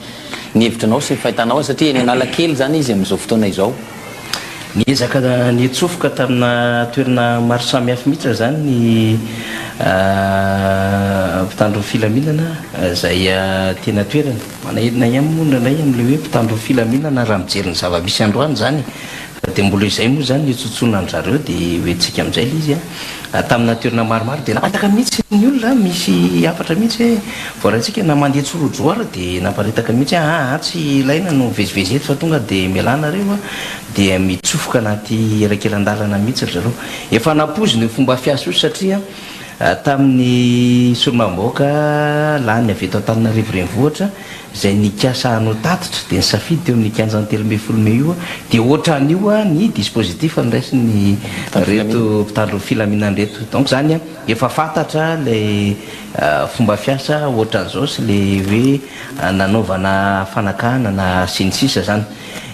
[SPEAKER 4] ny hevitranao sy ny fahitanao azy satria eny Analakely zany izy amin'izao fotoana izao.
[SPEAKER 7] Niezaka nitsofoka tamina toerana maro samihafa mihitsy izany ny mpitandro ny filaminana izay teny an-toerana. Manahirana ihany moa indraindray amin'ilay hoe mpitandro ny filaminana raha mijery ny zava-misy androany izany fa dia mbola izay moa izany no itsotsoana an-dry zareo dia hoentintsika amin'izay ilay izy an. Tamina toerana maromaro dia naparitaka mihitsy ny olona, misy hafatra mihitsy hoe voaraintsika na mandeha tsy rojo ary dia naparitaka mihitsy hoe aa tsy ilaina no mivezivezy eto fa tonga dia mialà nareo a, dia mitsofoka anaty elakelan-dalana mihitsy ry zareo. Efa nampoizina io fomba fiasa io satria tamin'ny solombavambahoaka lany avy eto Antananarivo renivohitra izay nikasa hanao tatitra dia nisafidy teo amin'ny kianjan'ny 13 mey io dia ohatran'io ny dispositif noraisin'ny reto mpitandro ny filaminana ireto. Donc izany efa fantatra ilay fomba fiasa ohatran'izao sy ilay hoe nanaovana fanakana sy ny sisa izany.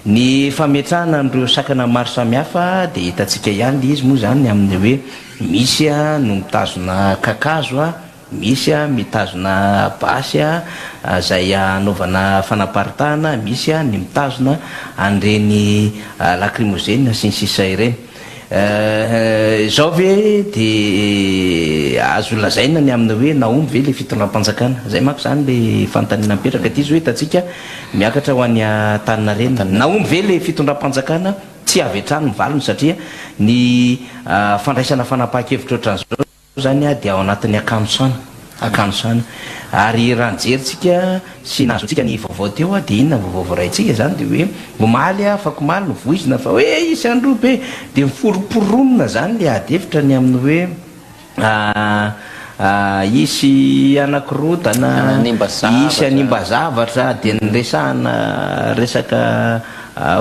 [SPEAKER 7] Ny fametrahana an'ireo sakana maro samihafa dia hitantsika ihany ilay izy moa izany amin'ny hoe misy no mitazona kakazo, Misy mitazona basy izay hanaovana fanaparitahana, misy ny mitazona an'ireny lacrymogène sy ny sisa ireny. Izao ve dia azo lazaina ny amin'ny hoe nahomby ve ilay fitondram-panjakana? Izay manko izany ilay fanontaniana mipetraka aty izao hitantsika miakatra ho any Antaninarenina. Nahomby ve ilay fitondram-panjakana? Tsia avy hatrany ny valiny satria ny fandraisana fanapahan-kevitra ohatran'izao Izany dia ao anatin'ny hakanosana, hakanosana. Ary raha nijerintsika sy nahazoantsika ny vaovao teo dia inona ny vaovao voaraintsika izany dia hoe omaly afakomaly novoizina fa hoe hisy androbe dia miforomporonina izany ilay ady hevitra ny amin'ny hoe hisy hanakorotana, hisy hanimba zavatra dia niresahana resaka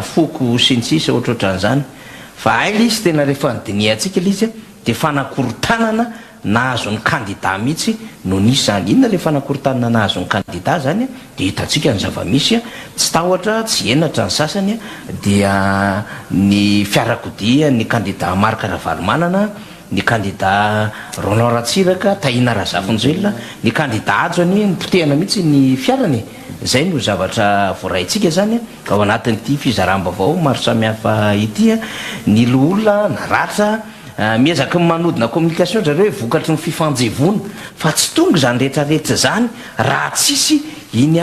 [SPEAKER 7] foko sy ny sisa ohatrohatran'izany. Fa hay ilay izy tena rehefa nodinihantsika ilay izy Dia fanakorontanana nahazo ny kandida mihitsy no nisy izany. Inona ilay fanakorontanana nahazo ny kandida izany? Dia hitantsika ny zava-misy, tsy tahotra, tsy henatra ny sasany, dia ny fiarakodia ny kandida Marc Ravalomanana, ny kandida Roland Ratsiraka, Tahina Razafinjoelina, ny kandida Hajo anie nopotehana mihitsy ny fiarany e! Izay no zavatra voaraintsika izany ao anatin'ity fizaram-baovao maro samihafa ity. Ny loholona naratra, Miezaka ny manodina communication zareo hoe vokatry ny fifanjevoana fa tsy tonga izany rehetra rehetra izany raha tsisy iny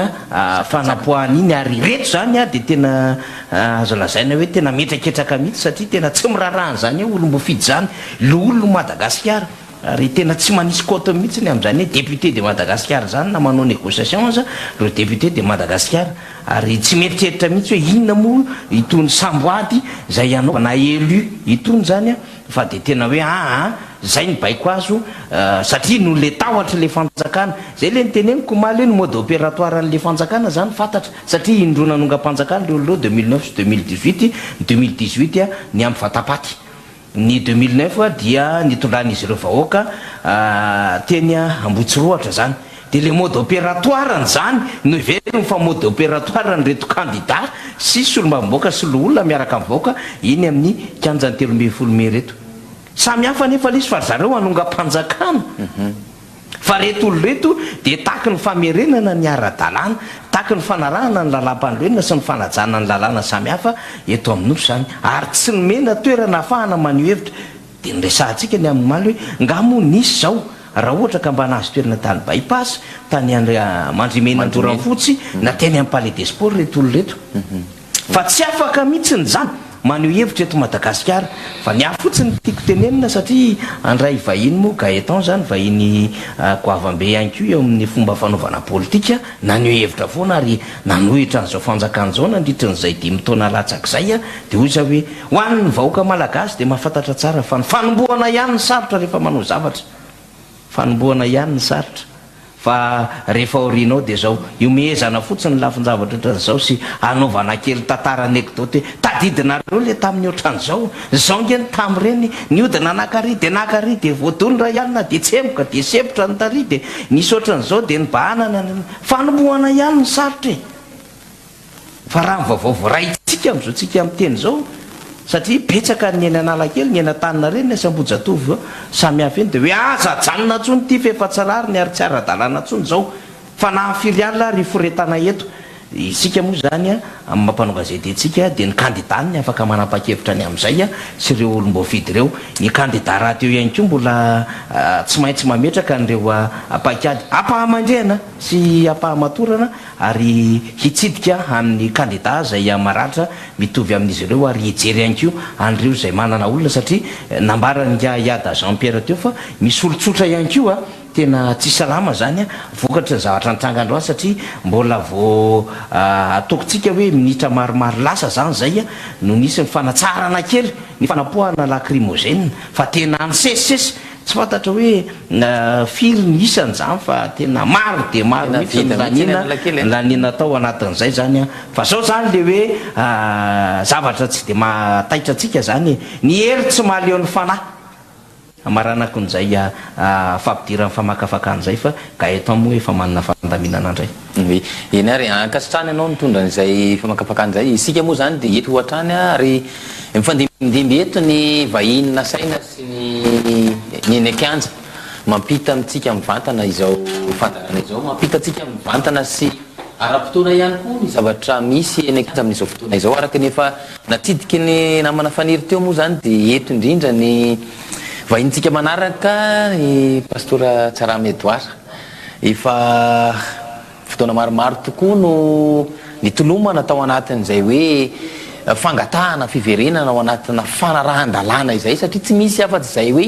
[SPEAKER 7] fanapoahana iny ary ireto izany dia tena azo lazaina hoe tena mihetraketraka mihitsy satria tena tsy miraharaha an'izany hoe olom-boafidy izany loholon'i Madagasikara ary tena tsy manisy cote mihitsy ny amin'izany hoe député de Madagasikara izany na manao négociation aza ireo député de Madagasikara Ary tsy mieritreritra mihitsy hoe inona moa itony samboady izay hanaovana élu itony izany fa dia tena hoe aa izay ny baiko azo satria noho ilay tahotra ilay fanjakana. Izay ilay noteneniko omaly hoe ny mode opératoire an'ilay fanjakana izany fantatra satria indroa nanongam-panjakana ireo olona ireo 2009 sy 2018, ny 2018 niampy vatapaty. Ny 2009 dia nitondran'izy ireo vahoaka teny Ambohitsirohatra izany. Dia ilay mode opératoire-ny izany no heveriny fa mode opératoire-n'reto kandida sy solombavambahoaka sy loholona miaraka amin'ny vahoaka eny amin'ny kianjan'ny 13 mey ireto. Samy hafa anefa ilay izy fa ry zareo hanongam-panjakana. Fa reto olona reto dia taky ny famerenana ny ara-dalàna, taky ny fanarahana ny lalàmpanorenana sy ny fanajana ny lalàna samihafa eto amin'ny Nosy izany, ary tsy nomena toerana ahafahana maneho hevitra. Dia noresahantsika ny amin'ny omaly hoe nga moa nisy izao raha ohatra ka mba nahazo toerana tany By Pass, tany Mandrimena Andoranfotsy na teny amin'ny Palais des Sports ireto olona ireto. Fa tsy afaka mihitsiny izany maneho hevitra eto Madagasikara. Fa ny ahy fotsiny no tiako tenenina satria handray vahiny moa Gaëtan izany vahiny goavambe ihany koa eo amin'ny fomba fanaovana politika, naneho hevitra foana ary nanohitra an'izao fanjakana izao nandritrin'izay dimy taona latsaka izay dia hoy za hoe ho an'ny vahoaka malagasy dia mahafantatra tsara fa ny fanombohana ihany no sarotra rehefa manao zavatra. Fanombohana ihany ny sarotra fa rehefa aoriana ao dia zao, ihomehezana fotsiny ny lafin-javatra ohatran'izao sy anaovana kely tantara anecdote hoe tadidinareo le tamin'ny ohatran'izao, zao nge ny tamin'ireny, nihodina naka ary dia naka ary dia voadona iray alina dia tsemboka dia sempotra ny tary dia nisy ohatran'izao dia nibahanana ny, fanombohana ihany ny sarotra e! Fa raha ny vaovao voaraintsika amin'izao tsika miteny izao, satria betsaka ny eny Analakely, ny eny Antaninarenina sy Ambohijatovo samy hafa eny dia hoe aza ajanona intsony ity fa efa tsy rariny ary tsy ara-dalàna intsony izao fa na firy alina ary hiforetana eto. Isika moa izany amin'ny maha mpanao gazety antsika dia ny kandida no afaka manapa-kevitra ny amin'izay sy ireo olom-boafidy ireo. Ny kandida rahateo ihany koa mbola tsy maintsy mametraka an'ireo paikady ampahamandrihana sy ampahamatorana ary hitsidika amin'ny kandida izay maratra mitovy amin'izy ireo ary hijery ihany koa an'ireo izay manana olona satria nambaran'ingahy Iada Jean Pierre teo fa misy olon-tsotra ihany koa tena tsy salama izany vokatry ny zavatra nitranga androany satria mbola vao ataokontsika hoe minitra maromaro lasa izany izay no nisy ny fanatsarana kely ny fanapoahana lacrymogène fa tena nisesisesy Tsy fantatra hoe firy ny isany izany fa tena maro dia maro mihitsy ny laniana laniana tao anatin'izay izany an! Fa zao izany le hoe zavatra tsy dia mahataitra antsika izany e! Ny hery tsy mahaleo ny fanahy! Amaranako an'izay fampidiran'ny famakafakana izay fa Gaëtan moa efa manana fandaminana indray.
[SPEAKER 4] Oui. Eny ary, ankasitrahana ianao nitondra an'izay famakafakana izay. Isika moa izany dia eto hatrany ary mifandimbindimby eto ny vahiny nasaina sy ny ny eny an-kianja. Mampita amintsika mivantana izao fandaharana izao. Mampita antsika mivantana sy. Ara-potoana ihany koa ny zavatra misy eny an-kianja amin'izao fotoana izao. Araka ny efa natsidiky ny namana Faniry teo moa izany dia eto indrindra ny vahinintsika manaraka, i Pastora Tsarahame Edouard. Efa fotoana maromaro tokoa no nitolomana tao anatin'izay hoe fangatahana fiverenana ao anatina fanarahan-dalàna izay satria tsy misy afa-tsy izay hoe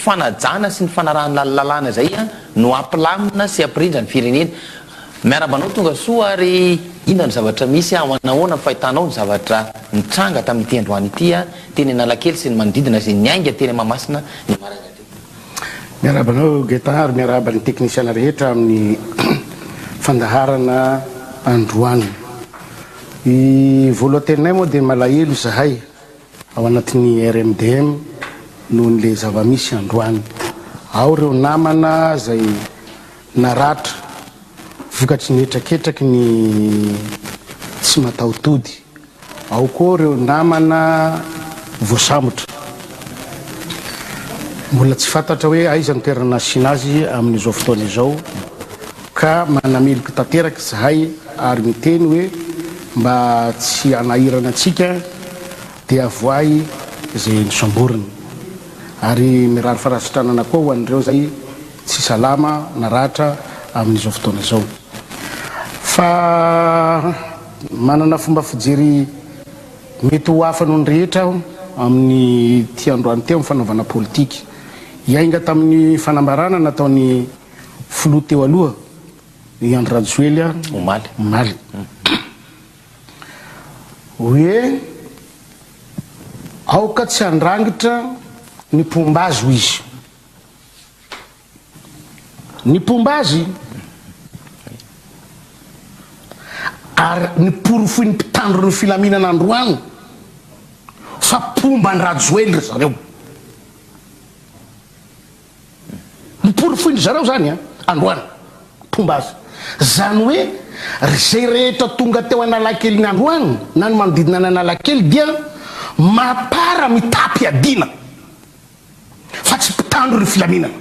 [SPEAKER 4] fanajana sy ny fanarahana lalàna izay no hampilamina sy hampirindra ny firenena. Miarahaba anao tonga soa ary inona no zavatra misy ao anahoana ny fahitanao ny zavatra nitranga tamin'ity androany ity teny Analakely sy ny manodidina izay niainga teny Mahamasina ny maraina teo.
[SPEAKER 8] Miarahaba anao Gaëtan ary miarahaba ny teknisiana rehetra amin'ny fandaharana androany. Ny voalohan-teninay moa dia malahelo izahay ao anatin'ny RMDM noho ny le zava-misy androany. Ao ireo namana izay naratra vokatry ny hetraketraky ny tsy mataho-tody. Ao koa ireo namana voasambotra. Mbola tsy fantatra hoe aiza ny toerana nasiana azy amin'izao fotoana izao ka manameloka tanteraka izahay ary miteny hoe mba tsy hanahirana antsika dia avoahy izay nosamborina. Ary mirary farasitranana koa ho an'ireo izay tsy salama naratra amin'izao fotoana izao. Fa manana fomba fijery mety ho hafa noho ny rehetra aho amin'ity androany ity amin'ny fanaovana politika. Hiainga tamin'ny fanambarana nataon'ny filoha teo aloha, i Andry Rajoelina,
[SPEAKER 4] Omaly.
[SPEAKER 8] omaly. Hoe aoka tsy handrangitra ny mpomba azy, hoy izy. Ny mpomba azy ary ny porofoin'ny mpitandro ny filaminana androany fa mpomba an-dRajoely ry zareo. Ny porofoin-dry zareo zany an, androany, mpomba azy. Zany hoe ry zay rehetra tonga teo Analakely ny androany na ny manodidina an'Analakely dia mapara mitam-piadiana. Fa tsy mpitandro ny filaminana.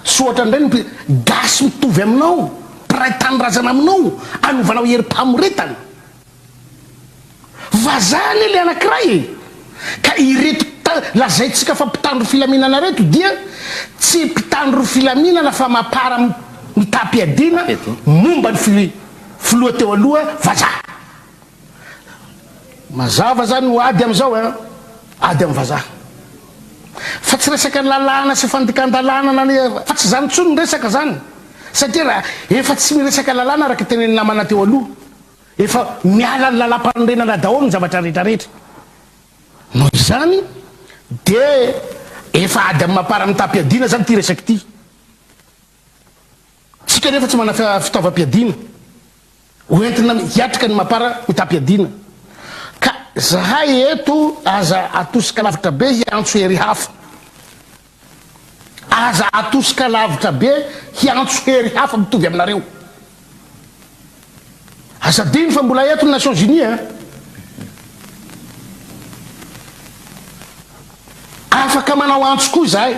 [SPEAKER 8] Tsy ohatran'ireny mpi gasy mitovy aminao, mpiray tanindrazana aminao, anovanao herim-pamoretana. Vazaha anie le anakiray e! Ka ireto lazaintsika fa mpitandro filaminana reto dia tsy mpitandro filaminana fa mapara mitam-piadiana momba ny filoha teo aloha vazaha. Mazava zany ho ady amizao ein! Ady am vazaha. Fa tsy resaka lalàna sy fandikan-dalàna na ny fa tsy zany tsony ny resaka zany. Satria raha efa tsy miresaka lalàna araka tenenin'ny namana teo aloha. Efa miala ny lalàmpanorenana daholo ny zavatra rehetra rehetra. Noho izany dia efa ady amin'ny mapar mitam-piadiana zany ity resaka ity. Tsika nefa tsy manana fitaovam-piadiana. Ho entina hiatrika ny mapar mitam-piadiana. Ka zahay eto aza atosika lavitra be hiantso hery hafa. Aza atosika lavitra be hiantso hery hafa mitovy aminareo. Aza adino fa mbola eto ny Nations Unies a. Afaka manao antso koa izahay.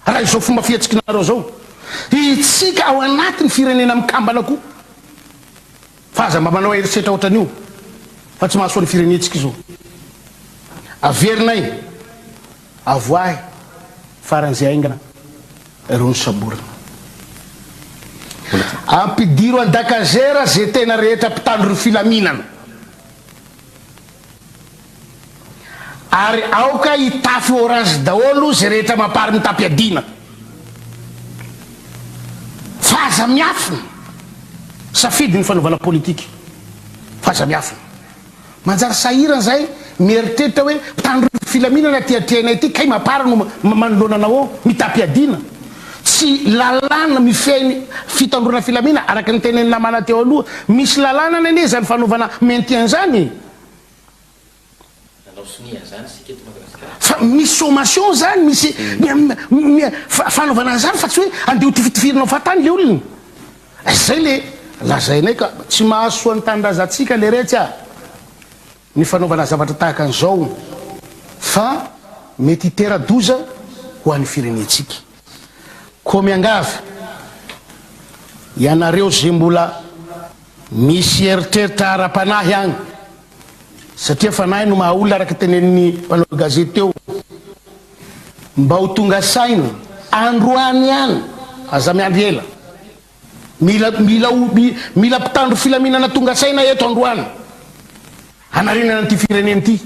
[SPEAKER 8] Raha izao fomba fihetsikinareo izao, itsika ao anatin'ny firenena mikambana koa fa aza mba manao herisetra ohatran'io fa tsy mahasoa ny firenentsika izao. Averinay, avoahy faran'izay haingana ireo nosamborina. Ampidiro an-dakazera ze tena rehetra mpitandro ny filaminana. Ary aoka hitafy orange daholo ze rehetra mampary mitam-piadiana. Fa aza miafina. Safidy ny fanaovana politika. Fa aza miafina. Manjary sahirana zahay mieritreritra hoe mpitandro filaminana aty atrehinay aty kay mapar no manoloana anao ao mitam-piadiana. Tsy lalàna mifehy ny fitandroana filamina araka ny tenenin'ny namana teo aloha. Misy lalàna anie izany fanaovana maintien izany e.
[SPEAKER 4] Nanao sonia an'izany isika eto Madagasikara.
[SPEAKER 8] Fa misy sommation izany, misy fanaovana an'izany fa tsy hoe andeha ho tifitifirinao fahatany le olona. Izay le lazainay ka tsy mahasoa ny tanindrazantsika le retsy a! Ny fanaovana zavatra tahaka an'izao fa mety hitera-doza ho an'ny firenentsika. Koa miangavy ianareo izay mbola. Misy eritreritra ara-panahy agny satria fanahy no maha olona araka tenenin'ny mpanao gazety teo. Mba ho tonga saina androany ihany, aza miandry ela. Mila mila mila mpitandro filaminana tonga saina eto androany hanarenana an'ity firenena ity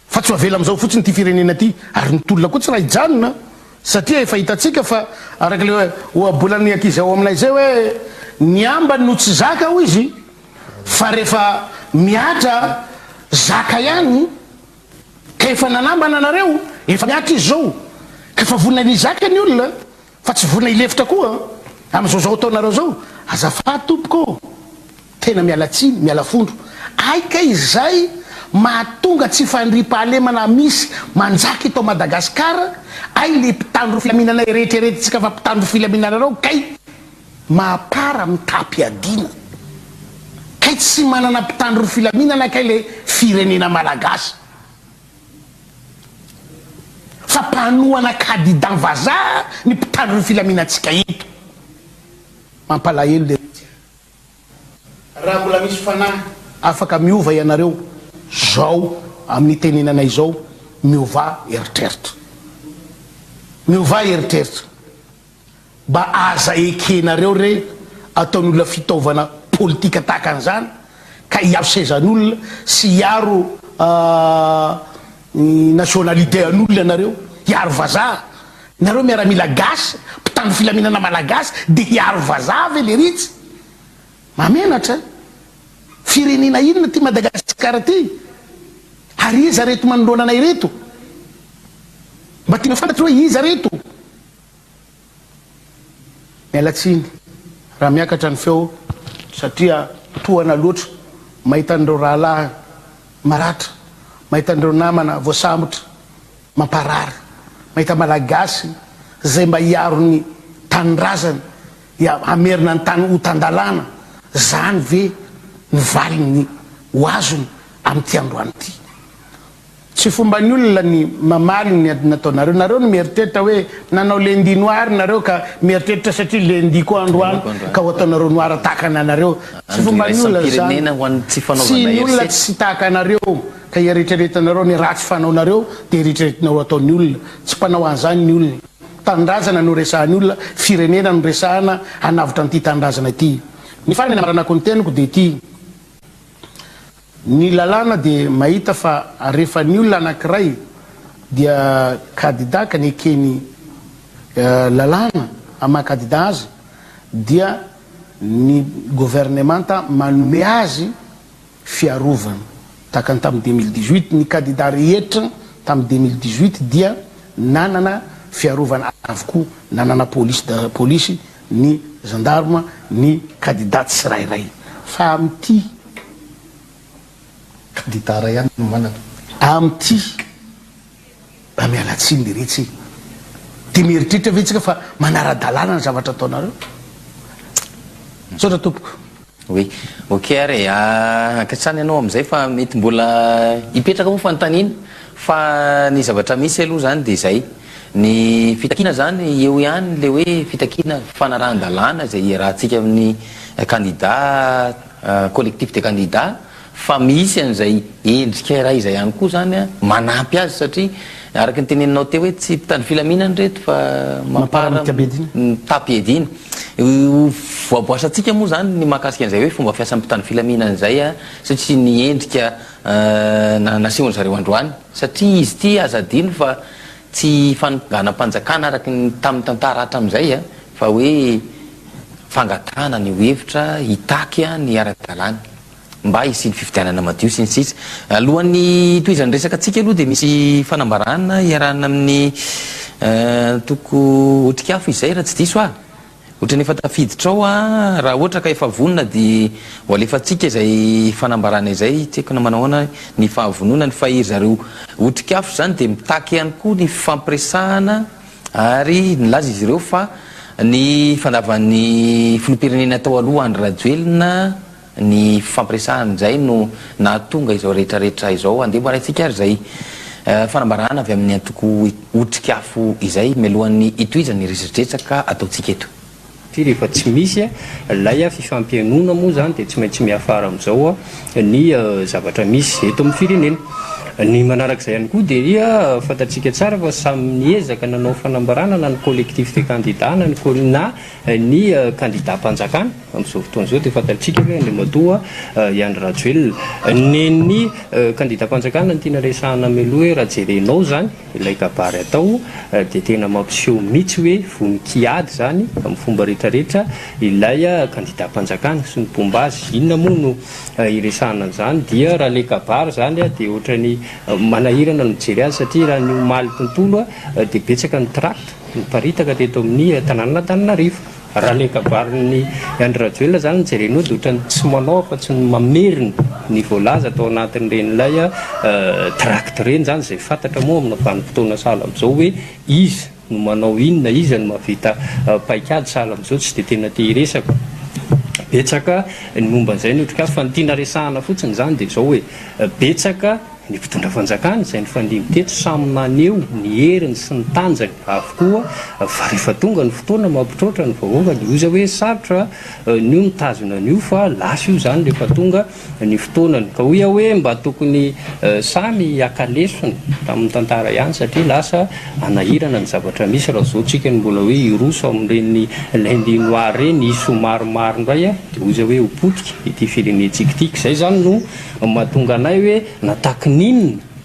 [SPEAKER 8] fa tsy ho avela amin'izao fotsiny ity firenena ity ary ny tolona koa tsy raha hijanona satria efa hitantsika fa araka ilay ohabolan'ny ankizy ao aminay izay hoe ny ambany no tsy zaka hoy izy fa rehefa mihatra zaka ihany ka efa nanambana anareo efa mihatra izy izao ka efa vonona ny hizaka ny olona Fa tsy vonona hilefitra koa amin'izao zao ataonareo zao? Azafady tompoko ô! Tena miala tsiny, miala fondro. Hay kay izay mahatonga tsy fandriampahalemana misy manjaka eto Madagascar, hay le mpitandro filaminana eretreretintsika fa mpitandro filaminana reo kay mahapara mitam-piadiana. Kay tsy manana mpitandro filaminana kay le firenena malagasy. Fa mpanohana kadidan vazaha ny mpitandro ny filaminantsika eto. Mampalahelo le mihitsy a. Raha mbola misy fanahy afaka miova ianareo zao amin'ny itenenanay izao, miovà eritreritra. Miovà eritreritra. Mba aza ekenareo re ataon'olona fitaovana politika tahaka an'izany ka hiaro sezan'olona sy hiaro ny nationalité an'olona ianareo, hiaro vazaha. Nareo miaramila gasy, mpitandro filaminana malagasy dia hiaro vazaha ve leritsy? Mahamenatra. Firenena inona ity Madagasikara ity? Ary iza reto manoloana anay ireto? Mba tiana fantatra hoe iza reto? Miala tsiny raha miakatra ny feo satria tohana loatra mahita an'ireo rahalahy maratra, mahita an'ireo namana voasambotra, mamparary, mahita Malagasy izay mba hiaro ny tanindrazany, hamerina ny tany ho tan-dalàna, zany ve ny valiny ho azony amin'ity androany ity? Tsy fomban'ny olona ny mamaly ny nataonareo. Nareo no mieritreritra hoe nanao lundi noir nareo ka mieritreritra satria lundi koa androany ka ho ataonareo noir tahaka anareo. Tsy fomban'ny olona izany. Tsy ny olona tsy tahaka anareo ka ieritreretanareo ny ratsy fanaonareo dia eritreretinareo ataon'ny olona. Tsy mpanao an'izany ny olona. Tanindrazana no resahan'ny olona, firenena no resahana hanavotra an'ity tanindrazana ity. Ny farany hamaranako ny teniko dia ity. Ny lalàna dia mahita fa rehefa ny olona anankiray dia kadida ka nekeny lalàna amin'ny maha kadida azy dia ny governemanta manome azy fiarovana. Tahaka ny tamin'ny 2018, ny kadida rehetra tamin'ny 2018 dia nanana fiarovana avokoa, nanana polisy polisy, ny gendarme, ny kadida tsirairay. Fa amin'ity.
[SPEAKER 5] Kandida iray ihany no manana.
[SPEAKER 8] Amin'ity, mba miala tsiny leretsy e! Dia mieritreritra ve tsika fa manara-dalàna ny zavatra ataonareo? Misaotra tompoko.
[SPEAKER 4] Oui. Ok ary e. Ankasitrahana ianao amin'izay fa mety mbola hipetraka moa fanontaniana fa ny zavatra misy aloha izany dia izay. Ny fitakiana izany eo ihany ilay hoe fitakiana fanarahan-dalàna izay iarahantsika amin'ny kandida collectif des candidats fa misy an'izay endrika iray izay ihany koa izany manampy azy satria araka ny teneninao teo hoe tsy mpitandro filaminana ireto fa mampara mitam-piadiana. Ho voaboasantsika moa izany ny mahakasika an'izay hoe fomba fiasan'ny mpitandro filaminana izay satria ny endrika nasehon-dry zareo androany satria izy ity aza adino fa tsy fanonganam-panjakana araka ny tamin'ny tantara hatramin'izay fa hoe fangatahana ny ho hevitra hitaky ny ara-dalàna mba hisian'ny fifidianana madio sy ny sisa. Alohan'ny hitohizan'ny resaka antsika aloha dia misy fanambarana iarahana amin'ny antoko Otrikafo izay raha tsy diso aho. Ohatran'ny efa tafiditra ao aho, raha ohatra ka efa vonona dia ho alefantsika izay fanambarana izay, tsy haiko na manao ahoana ny fahavononany fa iry zareo Otrikafo izany dia mitaky ihany koa ny fifampiresahana Ary nilaza izy ireo fa ny fandavan'ny filoham-pirenena tao aloha Andry Rajoelina ny fifampiresahana izay no nahatonga izao rehetra rehetra izao. Andeha ho arahintsika ary izay fanambarana avy amin'ny antoko Otrikafo izay mialohan'ny hitohizan'ny resadresaka ataontsika eto.
[SPEAKER 9] satria rehefa tsy misy ilay fifampihainoana moa izany dia tsy maintsy miafara amin'izao ny zavatra misy eto amin'ny firenena. Ny manarak'izay ihany koa dia fantatsika tsara fa samy niezaka nanao fanambarana na ny collectif des candidats na ny na ny kandidam-panjakana amin'izao fotoana izao dia fantatsika hoe Andriamatoa i Andry Rajoelina. Nen'ny kandidam-panjakana no tiana resahana mialoha hoe raha jerenao izany ilay kabary atao dia tena mampiseho mihitsy hoe vonon-kiady izany amin'ny fomba rehetrarehetra ilay kandidam-panjakana sy ny mpomba azy. Inona moa no iresahana an'izany dia raha ilay kabary izany dia ohatran'ny manahirana ny mijery azy satria raha ny omaly tontolo dia betsaka ny tract niparitaka teto amin'ny tanànan'Antananarivo. Raha ilay kabarin'i Andry Rajoelina izany no jerenao dia ohatran'ny tsy manao afa-tsy ny mamerina ny voalaza tao anatin'ireny ilay tract ireny izany izay fantatra moa amina vanim-potoana sahala amin'izao hoe iza no manao inona, iza no mahavita paikady sahala amin'izao, tsy dia tena te hiresaka betsaka ny momba an'izay ny otrikafo fa ny tiana resahana fotsiny izany dia izao hoe betsaka ny mpitondra fanjakana izay nifandimby teto samy naneho ny heriny sy ny tanjany avokoa fa rehefa tonga ny fotoana mampitroatra ny vahoaka dia hoy izy hoe sarotra ny io mitazona an'io fa lasa io izany rehefa tonga ny fotoanany. Ka hoy aho hoe mba tokony samy haka lesona tamin'ny tantara ihany satria lasa hanahirana ny zavatra misy raha zao tsika no mbola hoe hiroso amin'ireny lundi noir ireny hisy ho maromaro indray dia hoy izy hoe ho potika ity firenentsika ity. Ka izay izany no mahatonga anay hoe natakin'inona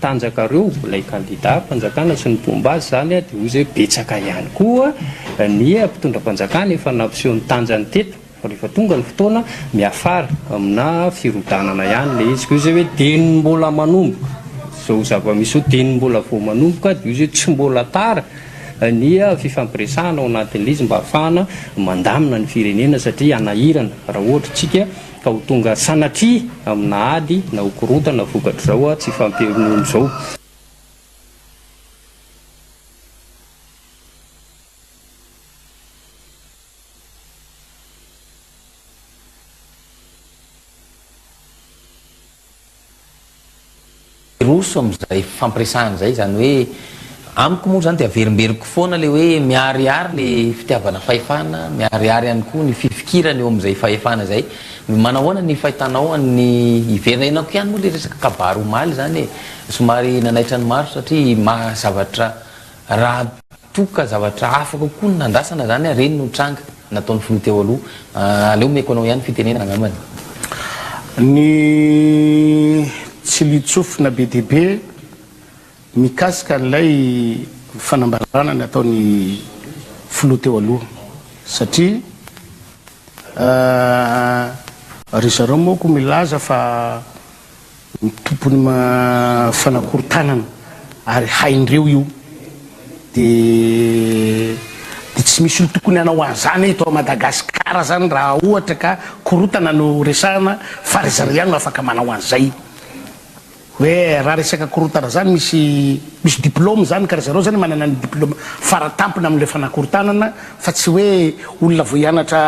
[SPEAKER 9] tanjakareo ilay kandida mpanjakana sy ny mpomba azy izany dia hoy izy hoe betsaka ihany koa ny mpitondra mpanjakana efa nampiseho ny tanjany teto. Fa rehefa tonga ny fotoana, miafara amina firodanana ihany ilay izy. Koa izay hoe dieny mbola manomboka izao zava-misy izao, dieny mbola vao manomboka, dia io izay tsy mbola tara ny fifampiresahana ao anatin'ilay izy mba hahafahana mandamina ny firenena satria hanahirana raha ohatra isika ka ho tonga sanatria amina ady na ho korontana vokatr'izao tsy fampionona izao.
[SPEAKER 4] Hiroso amin'izay fifampiresahana izay, izany hoe amiko moa izany dia averimberiko foana ilay hoe miharihary ilay fitiavana fahefana, miharihary ihany koa ny fifikirana eo amin'izay fahefana izay. Manahoana ny fahitanao an'ny hiverenako ihany moa ilay resaka kabary omaly izany e, somary nanaitra ny maro satria maha zavatra Raha toa ka zavatra hafa kokoa no nandrasana zany ary ireny no tranga nataon'ny filoha teo aloha, aleo omeko anao ihany fitenenana angambany.
[SPEAKER 8] Ny tsiliantsofina be dia be mikasika an'ilay fanambarana nataon'ny filoha teo aloha satria ry zareo manko milaza fa Ny tompony fanakorontanana ary haindreo io de de tsy misy olo tokony hanao anzany eto a Madagascar zany raha ohatra ka korotana no resahana fa ry zareo ihany no afaka manao anzay hoe raha resaka korotana zany misy misy diplôme zany ka ry zareo zany manana ny diplôme faratampony amle fanakorontanana fa tsy hoe olona vao hianatra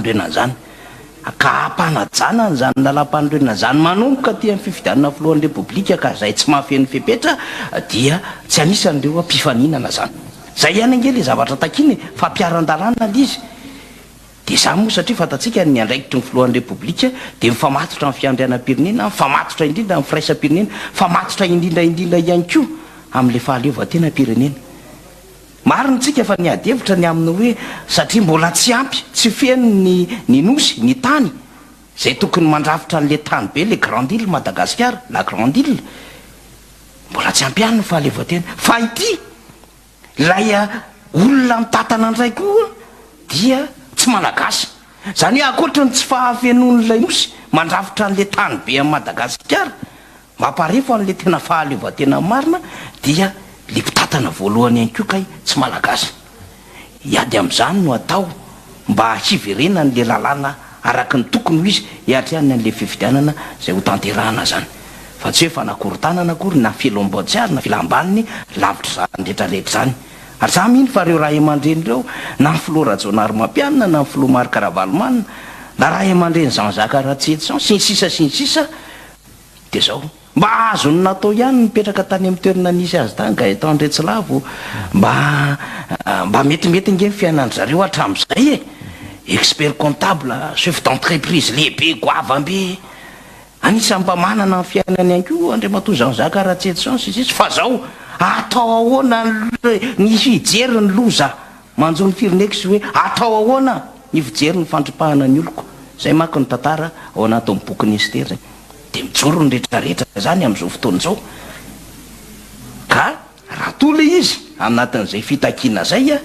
[SPEAKER 7] lalàmpanorenana izany. Ka hampanajana an'izany lalàmpanorenana izany manomboka aty amin'ny fifidianana filohan'ny Repoblika ka izay tsy mahafeno fepetra dia tsy anisan'ireo mpifaninana izany. Izay ihany ange ilay zavatra takiana e, fampiharan-dalàna ilay izy. Dia izany moa satria fantatsika ny andraikitry ny filohan'ny Repoblika dia mifamatotra amin'ny fiandrianam-pirenena, mifamatotra indrindra amin'ny firaisam-pirenena, mifamatotra indrindra indrindra ihany koa amin'ilay fahaleovantenam-pirenena. Marina isika fa niady hevitra ny amin'ny hoe satria mbola tsy ampy, tsy feno ny ny nosy, ny tany, izay tokony mandrafitra an'ilay tany be, le grande ile Madagasikara, la grande ile, mbola tsy ampy ihany ny fahaleovantena. Fa ity ilay olona mitantana indray koa dia tsy Malagasy. Izany hoe ankoatra ny tsy fahafenoan'ilay nosy mandrafitra an'ilay tany be an'i Madagasikara, Mamparefo an'le tena fahaleovantena marina dia le mpitantana voalohany ihany koa kay tsy malagasy. Hiady amin'izany no atao mba hiverenan'le lalàna araka ny tokony ho izy hiatrehany an'le fifidianana izay ho tanterahana zany. Fa tsy hoe fanakorontanana akory na fielom-boatsiary na filam-baniny lavitr'izany rehetra rehetra izany. Ary za mino fa reo ray aman-dreny reo na ny filoha Rajaonarimampianina na ny filoha Marc Ravalomanana na ray aman-dreny Jean Jacques Ratsietison sy ny sisa sy ny sisa Dia zao, mba azony natao ihany ny nipetraka tany amin'ny toerana nisy azy tany Gaëtan Andriatsilavo, mba mba metimety ange ny fiainan-dry zareo hatramin'izay e! Expert comptable, chef d'entreprise lehibe goavam-be, anisan'ny mba manana ny fiainany ihany koa Andriamatoa Jean Jacques Ratsietison sy ny sisa Fa zao, atao ahoana ny hijery ny loza manjo ny fireneko sy hoe atao ahoana ny fijery ny fandripahana ny oloko? Izay manko ny tantara ao anatin'ny bokin'i Estera izay. Dia mijoro ny retraretra izany amin'izao fotoana izao. Ka raha toa ilay izy anatin'izay fitakiana izay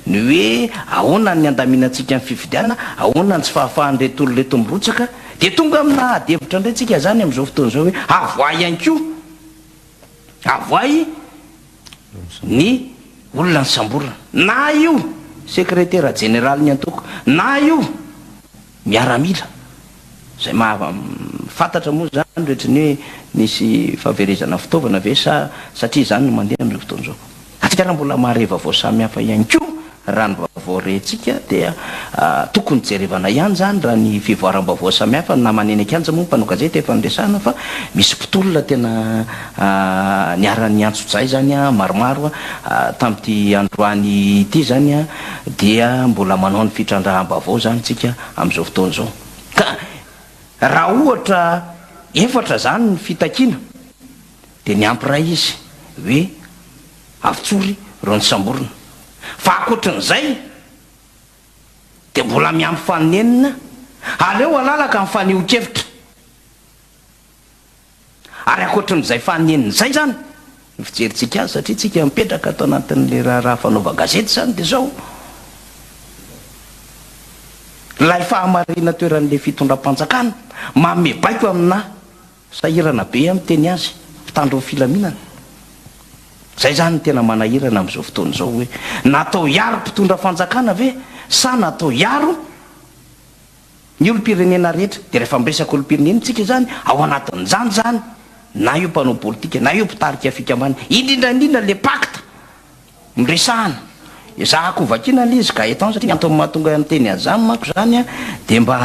[SPEAKER 7] ny hoe ahoana ny handaminantsika ny fifidianana, ahoana ny tsy fahafahan'ireto olona ireto mirotsaka, dia tonga amina ady hevitra indray tsika izany amin'izao fotoana izao hoe avoahy ihany koa, avoahy ny olona nisamborina, na io sekretera jeneralin'ny antoko, na io miaramila. Izay maha fantatra moa izany rehetra ny hoe nisy fahaverezana fitaovana ve sa satria izany no mandeha amin'izao fotoana izao. Antsika raha mbola mahare vaovao samihafa ihany koa raha ny vaovao rentsika dia tokony jerevana ihany izany raha ny fivoaram-baovao samihafa ny namana eny an-kianja moa mpanao gazety efa niresahana fa misy mpitolona tena niharan'ny antsojay izany maromaro tamin'ity androany ity izany dia mbola manao ny fitrandraham-baovao izany tsika amin'izao fotoana izao. Ka raha ohatra efatra izany ny fitakiana dia niampy iray izy hoe avotsory ireo nosamborina. Fa ankoatran'izay dia mbola miampy faninenina, aleo halalaka ny fanehoan-kevitra. Ary ankoatran'izay faninenina izay izany, ny fijerintsika azy satria tsika mipetraka ato anatin'ilay raharaha fanaovan-gazety izany dia izao, ilay fahamarinan-toeran'ilay fitondram-panjakana manome baiko aminà sahirana be aho miteny azy, mpitandro ny filaminana. Izay izany no tena manahirana amin'izao fotoana izao hoe natao hiaro mpitondra fanjakana ve sa natao hiaro Ny olom-pirenena rehetra, dia rehefa miresaka olom-pirenena isika izany, ao anatin'izany izany na io mpanao politika na io mpitarika fikambanana, indrindra indrindra ilay pacte noresahana. Ezahako hovakiana ilay izy Gaëtan satria ny antony mahatonga ahy miteny an'izany manko izany dia mba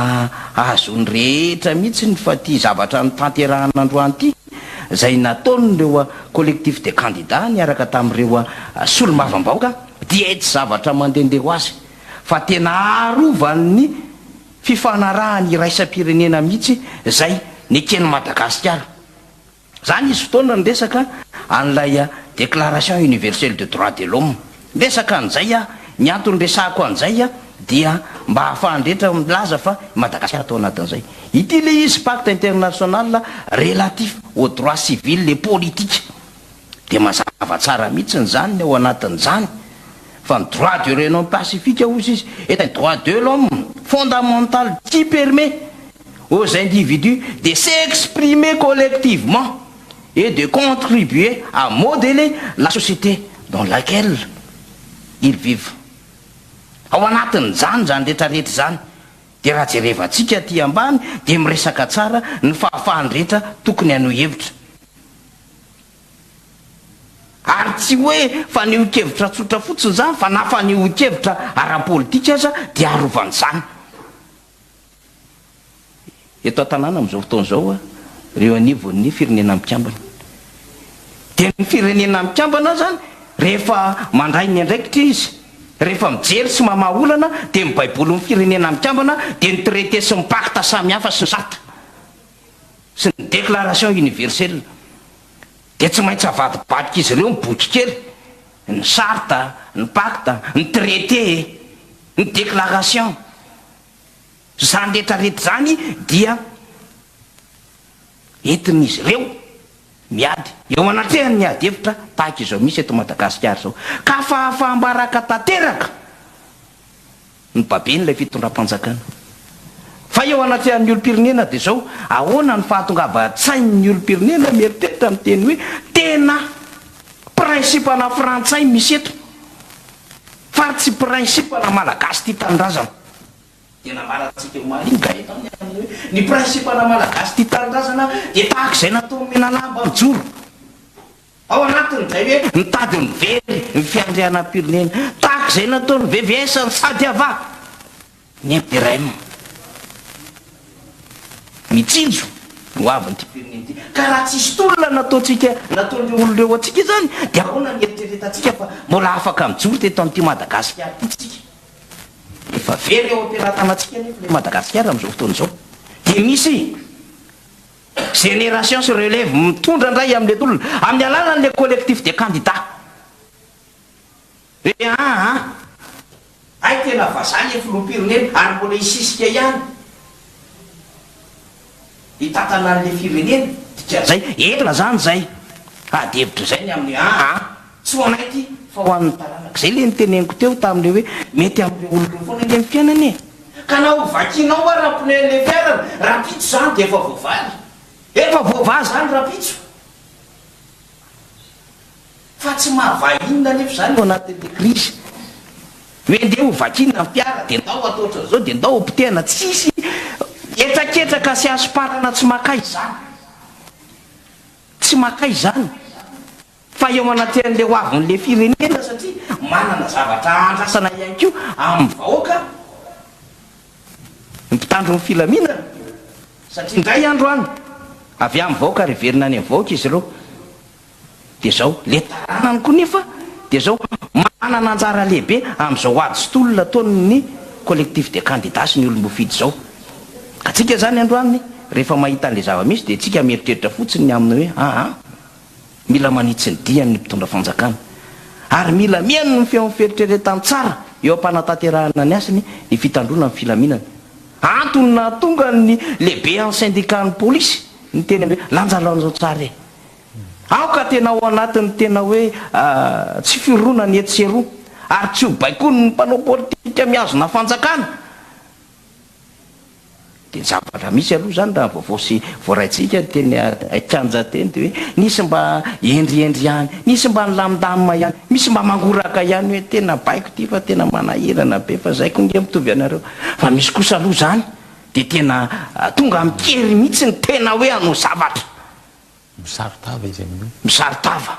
[SPEAKER 7] hahazoan'ny rehetra mihitsy fa ity zavatra notanterahana androany ity izay nataon'ireo collectif des candidats niaraka tamin'ireo solombavambahoaka dia tsy zavatra mandehandeha ho azy fa tena arovan'ny fifanarahana iraisam-pirenena mihitsy izay neken'i Madagasikara. Izany izy fotoana niresaka an'ilay Déclaration universelle de droits de l'homme. Niresaka an'izay aho, ny antony niresahako an'izay dia mba ahafahan'ny rehetra milaza fa i Madagasikara tao anatin'izay. Ity ilay izy Pacte international relatif aux droits civils et politiques. Dia mazava tsara mihitsiny izany ny ao anatin'izany fa ny droit de réunion pacifique hozy izy est un droit de l'homme fondamental qui permet aux individus de s'exprimer collectivement et de contribuer à modeler la société dans laquelle ils vivent. Ao anatin'izany izany rehetra rehetra izany dia raha jerevantsika aty ambany dia miresaka tsara ny fahafahan'ny rehetra tokony haneho hevitra. Ary tsy hoe fanehoan-kevitra tsotra fotsiny izany fa na fanehoan-kevitra ara-politika aza dia arovan'izany. Eto an-tanàna amin'izao fotoana izao ireo anivon'ny Firenena Mikambana. Dia ny Firenena Mikambana izany rehefa mandray ny andraikitra izy, rehefa mijery sy mamaha olana dia ny Baibolin'ny Firenena Mikambana dia ny traité sy ny pacte samihafa sy ny charte sy ny déclaration universelle. Dia tsy maintsy avadibadik'izy ireo ny boky kely, ny charte, ny pacte, ny traité, ny déclaration. Izany rehetra rehetra izany dia entin'izy ireo miady eo anatrehan'ny ady hevitra tahaka izao misy eto Madagasikara izao. Ka fahafaham-baraka tanteraka ny baben'ilay fitondram-panjakana. Fa eo anatrehan'ny olom-pirenena dia izao, ahoana ny fahatongavan-tsain'ny olom-pirenena mieritreritra miteny hoe tena principe-na frantsay misy eto fa tsy principe-na malagasy tia tanindrazana. Dia nambarantsika omaly iny Gaëtan ny amin'ny hoe ny principe-na malagasy tia tanindrazana dia tahaka izay nataon'i Menalamba mijoro ao anatin'izay hoe mitady ny very ny fiandrianam-pirenena, tahaka izay nataon'ny VVS ny Sadiava, ny MDRM. Mitsinjo ny ho avin'ity firenena ity. Ka raha tsisy tolona nataontsika, nataon'ireo olona ireo antsika izany dia ahoana ny eritreretantsika fa mbola afaka mijoro teto amin'ity Madagasikara ity tsika? Efa very eo am-pelatanantsika anefa ilay Madagasikara amin'izao fotoana izao. Dia misy génération sy relève mitondra indray amin'ilay tolona, amin'ny alalan'ilay collectif des candidats. Hoe aa, hay tena vazaha ilay filoham-pirenena ary mbola hisisika ihany hitantana an'ilay firenena. Dikan'izay, entina izany izay ady hevitra izay ny amin'ny hoe aa, Tsy ho anay ity fa ho an'ny taranaka. Izay ilay noteneniko teo tamin'ilay hoe mety amin'ireo olona ireo foana anie ny fiainana e! Ka na ho vakianao ary ny pneu an'ilay fiarany, rahampitso izany dia efa voavaly. Efa voavaha izany rahampitso. Fa tsy mahavaha inona anefa izany ao anatin'ilay crise. Hoe ndeha ho vakiana ny fiara dia ndao atao ohatran'izao dia ndao ho potehana. Tsisy hetraketraka sy hasomparana tsy makaiza izany. Tsy makaiza izany. Fa eo anatrehan'ilay ho avin'ilay firenena satria manana zavatra andrasana ihany koa amin'ny vahoaka ny mpitandro ny filaminana satria indray andro any avy amin'ny vahoaka ary hiverina any amin'ny vahoaka izy ireo dia izao ilay taranany koa nefa dia izao manana anjara lehibe amin'izao ady sy tolona ataon'ny collectif des candidats sy ny olom-boafidy izao ka tsika izany androany rehefa mahita an'ilay zava-misy dia tsika mieritreritra fotsiny ny amin'ny hoe aa Mila manitsy ny diany ny mpitondra fanjakana ary mila mihaino ny feon'ny fieritreretany tsara eo am-panatanterahana ny asany ny fitandroana ny filaminana. Antony nahatonga ny lehibean'ny syndicat-n'ny polisy niteny hoe lanjalanjao tsara e! Aoka tena ao anatin'ny tena hoe tsy fironana etsy sy eroa ary tsy ho baikoin'ny mpanao politika mihazona fanjakana. Dia ny zavatra misy aloha izany raha ny vaovao sy voaraintsika teny an-kianja teny dia hoe nisy mba hendrihendry ihany, nisy mba nilamindamina ihany, misy mba mangoraka ihany hoe tena baiko ity fa tena manahirana be fa zay koa nge mitovy anareo. Fa misy kosa aloha izany dia tena tonga amin-kery mihitsy ny tena hoe hanao zavatra.
[SPEAKER 4] Misaron-tava izy amin'io.
[SPEAKER 7] Misaron-tava.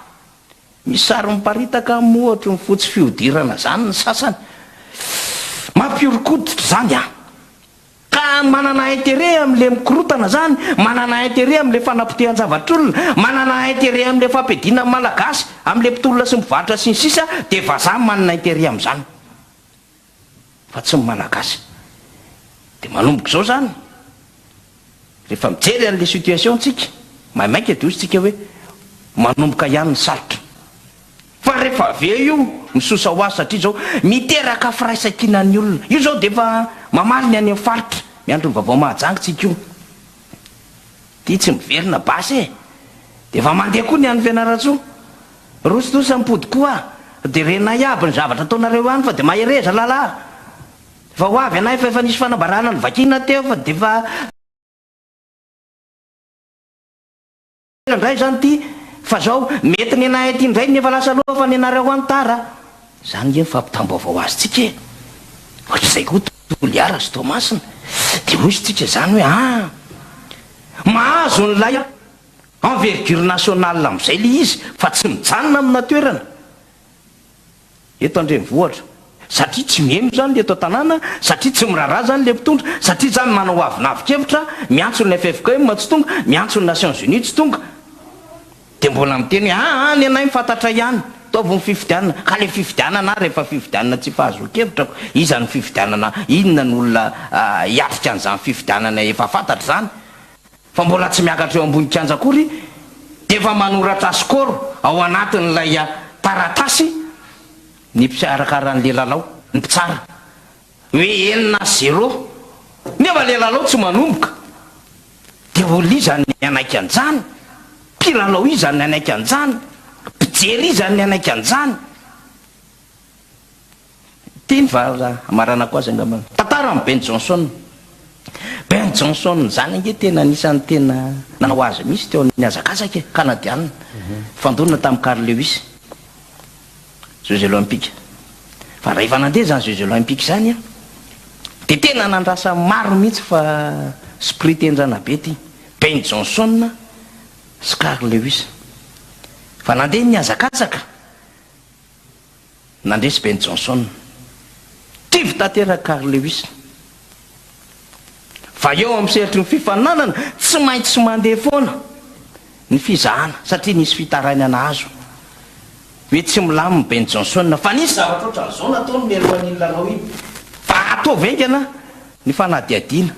[SPEAKER 7] Misy sary miparitaka moa ohatry ny fotsy fihodirana izany ny sasany. Mampihoron-koditra izany an! Ka manana intérêt amin'ilay mikorotana izany, manana intérêt amin'ilay fanapotehan-javatr'olona, manana intérêt amin'ilay fampiadiana ny Malagasy, amin'ilay mpitolona sy mpivarotra sy ny sisa dia vazaha manana intérêt amin'izany fa tsy ny Malagasy. Dia manomboka izao izany. Rehefa mijery an'ilay situation tsika, maimaika dia hozy tsika hoe manomboka ihany ny sarotra. Fa rehefa avy eo io, misosa ho azy satria izao miteraka firaisankinan'ny olona. Io izao dia efa mamaly ny any amin'ny faritra, miandry ny vaovao Mahajanga tsika io. Ity tsy miverina basy e! Dia efa mandeha koa ny any Fianarantsoa. Rosodosa mipody koa. Dia renay aby ny zavatra ataonareo any fa dia mahereza lalah. Fa ho avy anay fa efa nisy fanambarana novakiana teo fa dia efa indray zany ty fa zao mety nenay aty indray ny efa lasa aloha fa nenareo any tara. Zany nge ny fampitam-baovao azontsika e! Ohatr'izay koa Toliara sy Toamasina dia hoy isika zany hoe aa mahazo an'ilay envergure nationale amin'izay le izy fa tsy mijanona amina toerana. Eto an-drenivohitra. Satria tsy miheno izany ny eto an-tanàna, satria tsy miraharaha izany ilay mpitondra, satria izany manao avonavon-kevitra, miantso ny ffkm tsy tonga, miantso ny Nations Unies tsy tonga, dia mbola miteny hoe aa ny anay fantatra ihany, ataovy ny fifidianana, ka ilay fifidianana ary efa fifidianana tsy fahazoan-kevitra ko, iza no fifidianana, inona no olona hiatrika an'izany fifidianana efa fantatra izany, fa mbola tsy miakatra eo ambony kianja akory dia efa manoratra score ao anatin'ilay taratasy, Ny mpikarakara an'le lalao, ny mpitsara, hoe enina à zéro, nefa le lalao tsy manomboka, dia olona iza ny hanaiky an'izany? Mpilalao iza ny hanaiky an'izany? Mpijery iza ny hanaiky an'izany? Teny va hamaranako azy angambany. Tantaran'i Ben Johnson. Ben Johnson izany ange tena anisan'ny tena nanao azy mihitsy teo amin'ny hazakazaka e, Kanadiana. Nifandonana tamin'i Carl Lewis. Jeux Olympiques. Fa rahefa nandeha izany Jeux Olympiques izany an, dia tena nandrasan'ny maro mihitsy fa sprint henjana be ity, Ben Johnson sy Carl Lewis. Fa nandeha ny hazakazaka, nandresy Ben Johnson. Kivy tanteraka Carl Lewis. Fa eo amin'ny sehatry ny fifaninanana, tsy maintsy mandeha foana ny fizahana satria nisy fitarainana azo hoe tsy milamina Ben Johnson fa nisy zavatra ohatran'izao nataony mialohan'iny lalao iny fa ataovy haingana ny fanadihadiana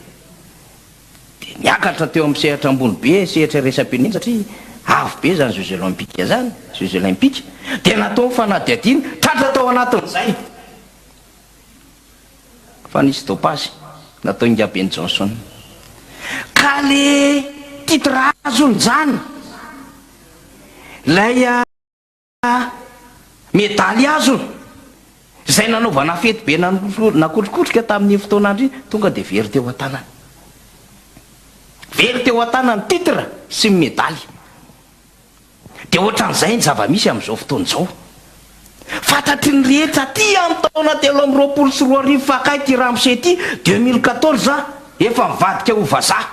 [SPEAKER 7] dia niakatra teo amin'ny sehatra ambony be, sehatra iraisam-pirenena satria avo be izany Jeux Olympiques izany, Jeux Olympiques, dia natao ny fanadihadiana, tratra tao anatin'izay. Fa nisy dopage natao ingahy Ben Johnson. Ka le titre azony zany, lay medaly azony, izay nanaovana fety be nakotrokotroka tamin'iny fotoan'andro iny, tonga dia very teo an-tanany. Very teo an-tanany titre sy ny medaly. Dia ohatran'izay ny zava-misy amin'izao fotoana izao. Fantatry ny rehetra aty amin'ny taona 2023 fa kay ity ramose ity, 2014, efa nivadika ho vazaha.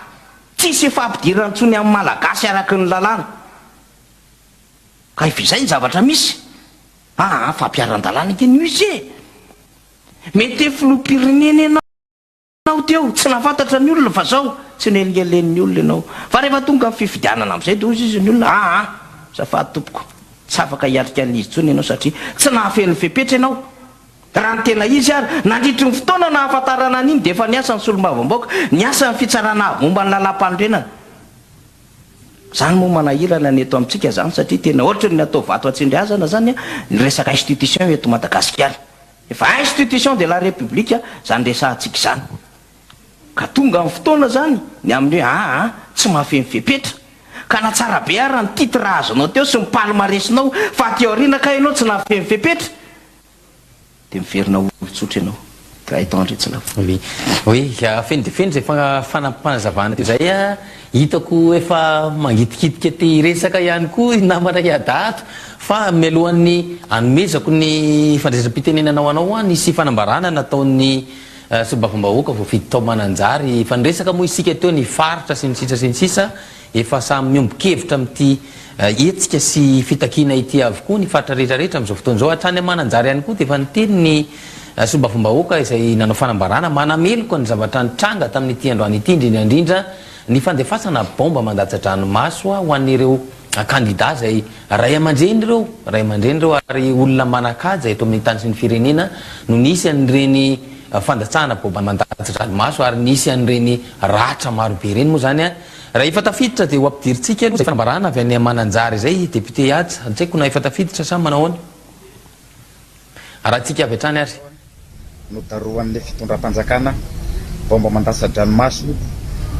[SPEAKER 7] Tsisy fampidirana intsony amin'ny Malagasy araka ny lalàna. Ka efa izay ny zavatra misy. Aa fampiharan-dalàna ange ny izy e! Mety hoe filoham-pirenena ianao. Ianao teo, tsy nahafantatra ny olona fa zao, tsy nohelingelenin'ny olona ianao. Fa rehefa tonga ny fifidianana amin'izay dia hoy izy ny olona, aa, azafady tompoko, tsy afaka hiatrika an'izy intsony ianao satria tsy nahafeno fepetra ianao. Raha ny tena izy ary, nandritry ny fotoana nahafantarana an'iny dia efa niasa ny solombavambahoaka, niasa ny fitsarana avo momba ny lalàmpanorenana. Izany moa manahirana ny eto amintsika izany satria tena ohatry ny atao vato atsindriazana izany ny resaka institution eto Madagasikara. Efa institution de la république zany resahantsika izany. Ka tonga ny fotoana zany ny amin'ny hoe aa tsy mahafeno fepetra. Ka na tsara be ara ny titre azonao teo sy ny palmarès-nao fa aty aoriana kay ianao tsy nahafeno fepetra dia miverina ho olon-tsotra ianao. Gaëtan Andriatsilavo.
[SPEAKER 4] Oui, oui, feno dia feno izay fanampim-panazavana teo izay. Hitako efa mangitikitika te hiresaka ihany koa i namana Iada ato fa mialohan'ny hanomezako ny fandraisam-pitenenana ho anao an, nisy fanambarana nataon'ny solombavambahoaka voafidy tao Mananjary, efa niresaka moa isika teo ny faritra sy ny sisa sy ny sisa, efa samy miombon-kevitra amin'ity hetsika sy fitakiana ity avokoa ny faritra rehetra rehetra amin'izao fotoana izao, hatrany Mananjary ihany koa dia efa niteny ny solombavambahoaka izay nanao fanambarana manameloka ny zavatra nitranga tamin'ity androany ity indrindra indrindra ny fandefasana baomba mandatsa-dranomaso ho an'ireo kandida izay ray aman-dreny ireo, ray aman-dreny ireo ary olona manan-kaja eto amin'ny tany sy ny firenena no nisy an'ireny fandatsahana baomba mandatsa-dranomaso ary nisy an'ireny ratra marobe ireny moa izany. Raha efa tafiditra dia ho ampidirintsika aloha izay fanambarana avy any Mananjary izay, Député Haja, tsy haiko na efa tafiditra sa manao ahoana? Arahantsika avy hatrany ary.
[SPEAKER 10] Nodarohan'ny fitondram-panjakana baomba mandatsa-dranomaso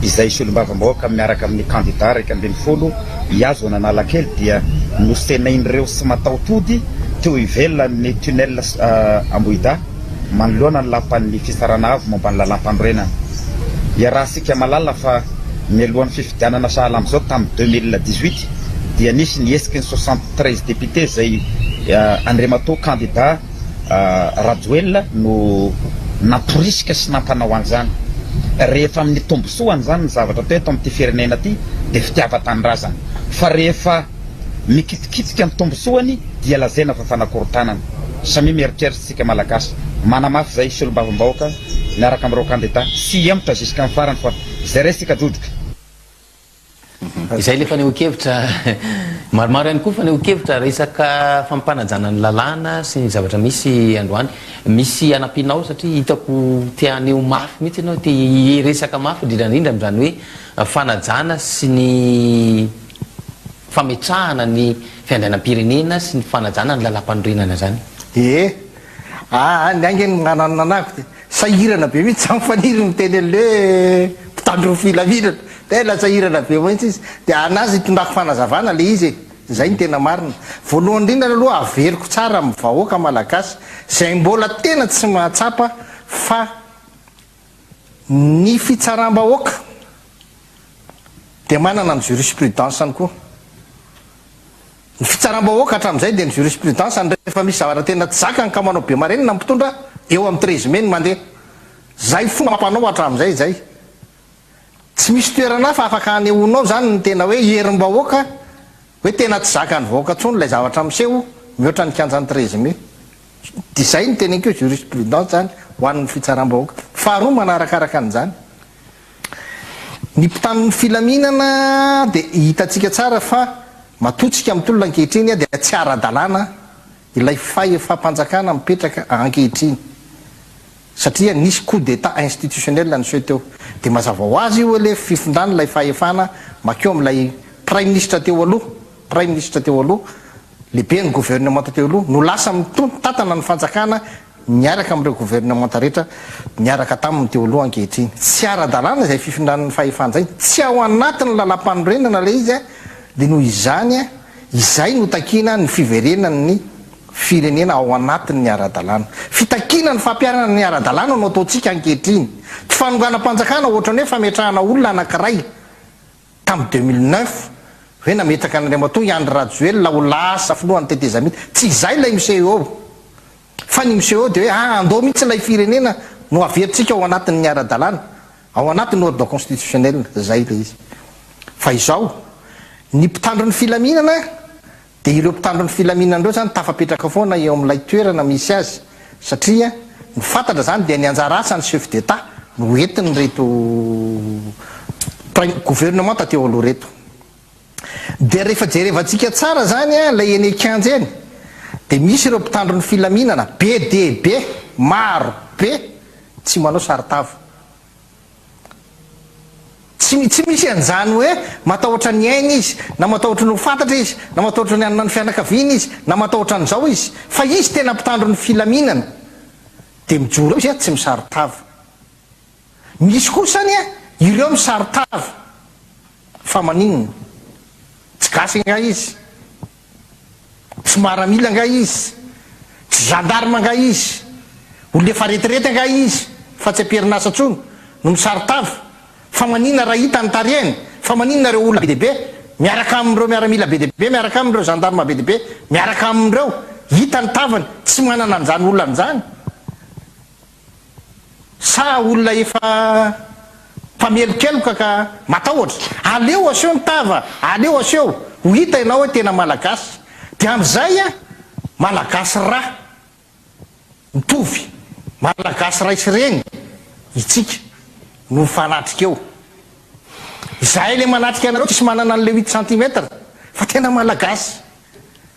[SPEAKER 10] izay solombavambahoaka miaraka amin'ny kandida 11 hihazo an'Analakely dia nosenain'ireo tsy mataho-tody teo ivelan'ny tunnel Ambohidahy manoloana ny lapan'ny fitsarana avo momba ny lalàmpanorenana. Iarahantsika mahalala fa mialohan'ny fifidianana sahala amin'izao tamin'ny 2018 dia nisy ny hetsiky ny 73 députés izay Andriamatoa kandida Rajoelina no namporisika sy nampanao an'izany. Rehefa amin'ny tombontsoany izany ny zavatra atao eto amin'ity firenena ity dia fitiavan-tanindrazana. Fa rehefa mikitikitika ny tombontsoany dia lazaina fa fanakorontanana. Samia mieritreritra isika Malagasy. Manamafy izay solombavambahoaka miaraka amin'ireo kandida tsy hihemotra jusqu'amin'ny farany fa izay resy isika drodroka.
[SPEAKER 4] Izay ilay fanehoan-kevitra. Maromaro ihany koa fanehoan-kevitra resaka fampanajana ny lalàna sy ny zavatra misy androany. Misy anampianao satria hitako te haneho mafy mihitsy ianao, te hiresaka mafy indrindra indrindra amin'izany hoe fanajana sy ny fametrahana ny fiandrianam-pirenena sy ny fanajana ny lalàmpanorenana izany.
[SPEAKER 5] Ee, aa ny ahy nge no mananona anako dia Sahirana be mihitsy zany Faniry miteny an'le hoe mpitandro ny filaminana. Tena sahirana be mihitsy izy. Dia anazy itondrako fanazavana le izy e. Zay no tena marina. Voalohany indrindra aloha averiko tsara amin'ny vahoaka malagasy izay mbola tena tsy mahatsapa fa ny fitsaram-bahoaka dia manana ny jurisprudence-ny koa. Ny fitsaram-bahoaka hatramin'izay dia ny jurisprudence ny rehefa misy zavatra tena tsy zakany ka manao be marenina ny mpitondra eo amin'ny 13 mai no mandeha. Zay fomba amam-panao hatramin'izay izay. Tsy misy toerana hafa afaka hanehoanao izany ny tena hoe herim-bahoaka hoe tena tsy zakan'ny vahoaka intsony ilay zavatra miseho mihoatra ny kianjan'ny 13 mai. Dia izay no teneniko hoe jurisprudence izany ho an'ny fitsaram-bahoaka. Faharoa manarakaraka an'izany. Ny mpitandro ny filaminana dia hitantsika tsara fa matoa tsika mitolona ankehitriny dia tsy ara-dalàna ilay fahefam-panjakana mipetraka ankehitriny satria nisy coup d'Etat institutionnel niseho teo dia mazava ho azy io ilay fifindran'ilay fahefana makeo amin'ilay praiminisitra teo aloha praiminisitra teo aloha lehiben'ny governemanta teo aloha no lasa mitantana ny fanjakana miaraka amin'ireo governemanta rehetra niaraka taminy teo aloha ankehitriny. Tsy ara-dalàna izay fifindran'ny fahefana izay, tsy ao anatin'ny lalàmpanorenana ilay izy dia noho izany izay no takiana ny fiverenan'ny firenena ao anatin'ny ara-dalàna. Fitakiana ny fampiharana ny ara-dalàna no ataontsika ankehitriny. Tsy fanonganam-panjakana ohatran'ny hoe fametrahana olona anankiray tamin'ny 2009 hoe nametraka an'Andriamatoa i Andry Rajoelina ho lasa filohan'ny tetezamita. Tsy izay ilay miseho eo. Fa ny miseho eo dia hoe ah andao mihitsy ilay firenena no averintsika ao anatin'ny ara-dalàna, ao anatin'ny ordre constitutionnel. Izay ilay izy. Fa izao, ny mpitandro ny filaminana dia ireo mpitandro ny filaminana ireo izany tafapetraka foana eo amin'ilay toerana misy azy satria ny fantatra izany dia ny anjara asan'ny chef d'Etat no entin'ireto prime gouvernement teo aloha ireto. Dia rehefa jerevantsika tsara izany ilay eny an-kianja eny dia misy ireo mpitandro ny filaminana be dia be, maro be tsy manao saron-tava. Tsy tsy misy an'izany hoe matahotra ny ainy izy, na matahotra ny ho fantatra izy, na matahotra ny hanana ny fianakaviany izy, na matahotra an'izao izy, fa izy tena mpitandro ny filaminana dia mijoro eo izy tsy misaron-tava. Misy kosa anie ireo misaron-tava fa maninona? Tsy gasy angaha izy? Tsy maramila angaha izy? Tsy gendarme angaha izy? Olona efa retirety angaha izy fa tsy am-perinasa intsony no misaron-tava? Fa maninona raha hita ny tarehiny? Fa maninona ireo olona be dia be miaraka amin'ireo miaramila be dia be miaraka aminy ireo gendarme be dia be miaraka amin'ireo hita ny tavany tsy manana an'izany olana izany? Sa olona efa mpamelokeloka ka matahotra? Aleo aseho ny tava, aleo aseho, ho hita ianao hoe tena Malagasy. Dia amin'izay Malagasy ra mitovy, Malagasy ray sy reny itsika no mifanatrika eo. Izahay ilay manatrika anareo tsisy manana an'ilay huit centimètres fa tena Malagasy.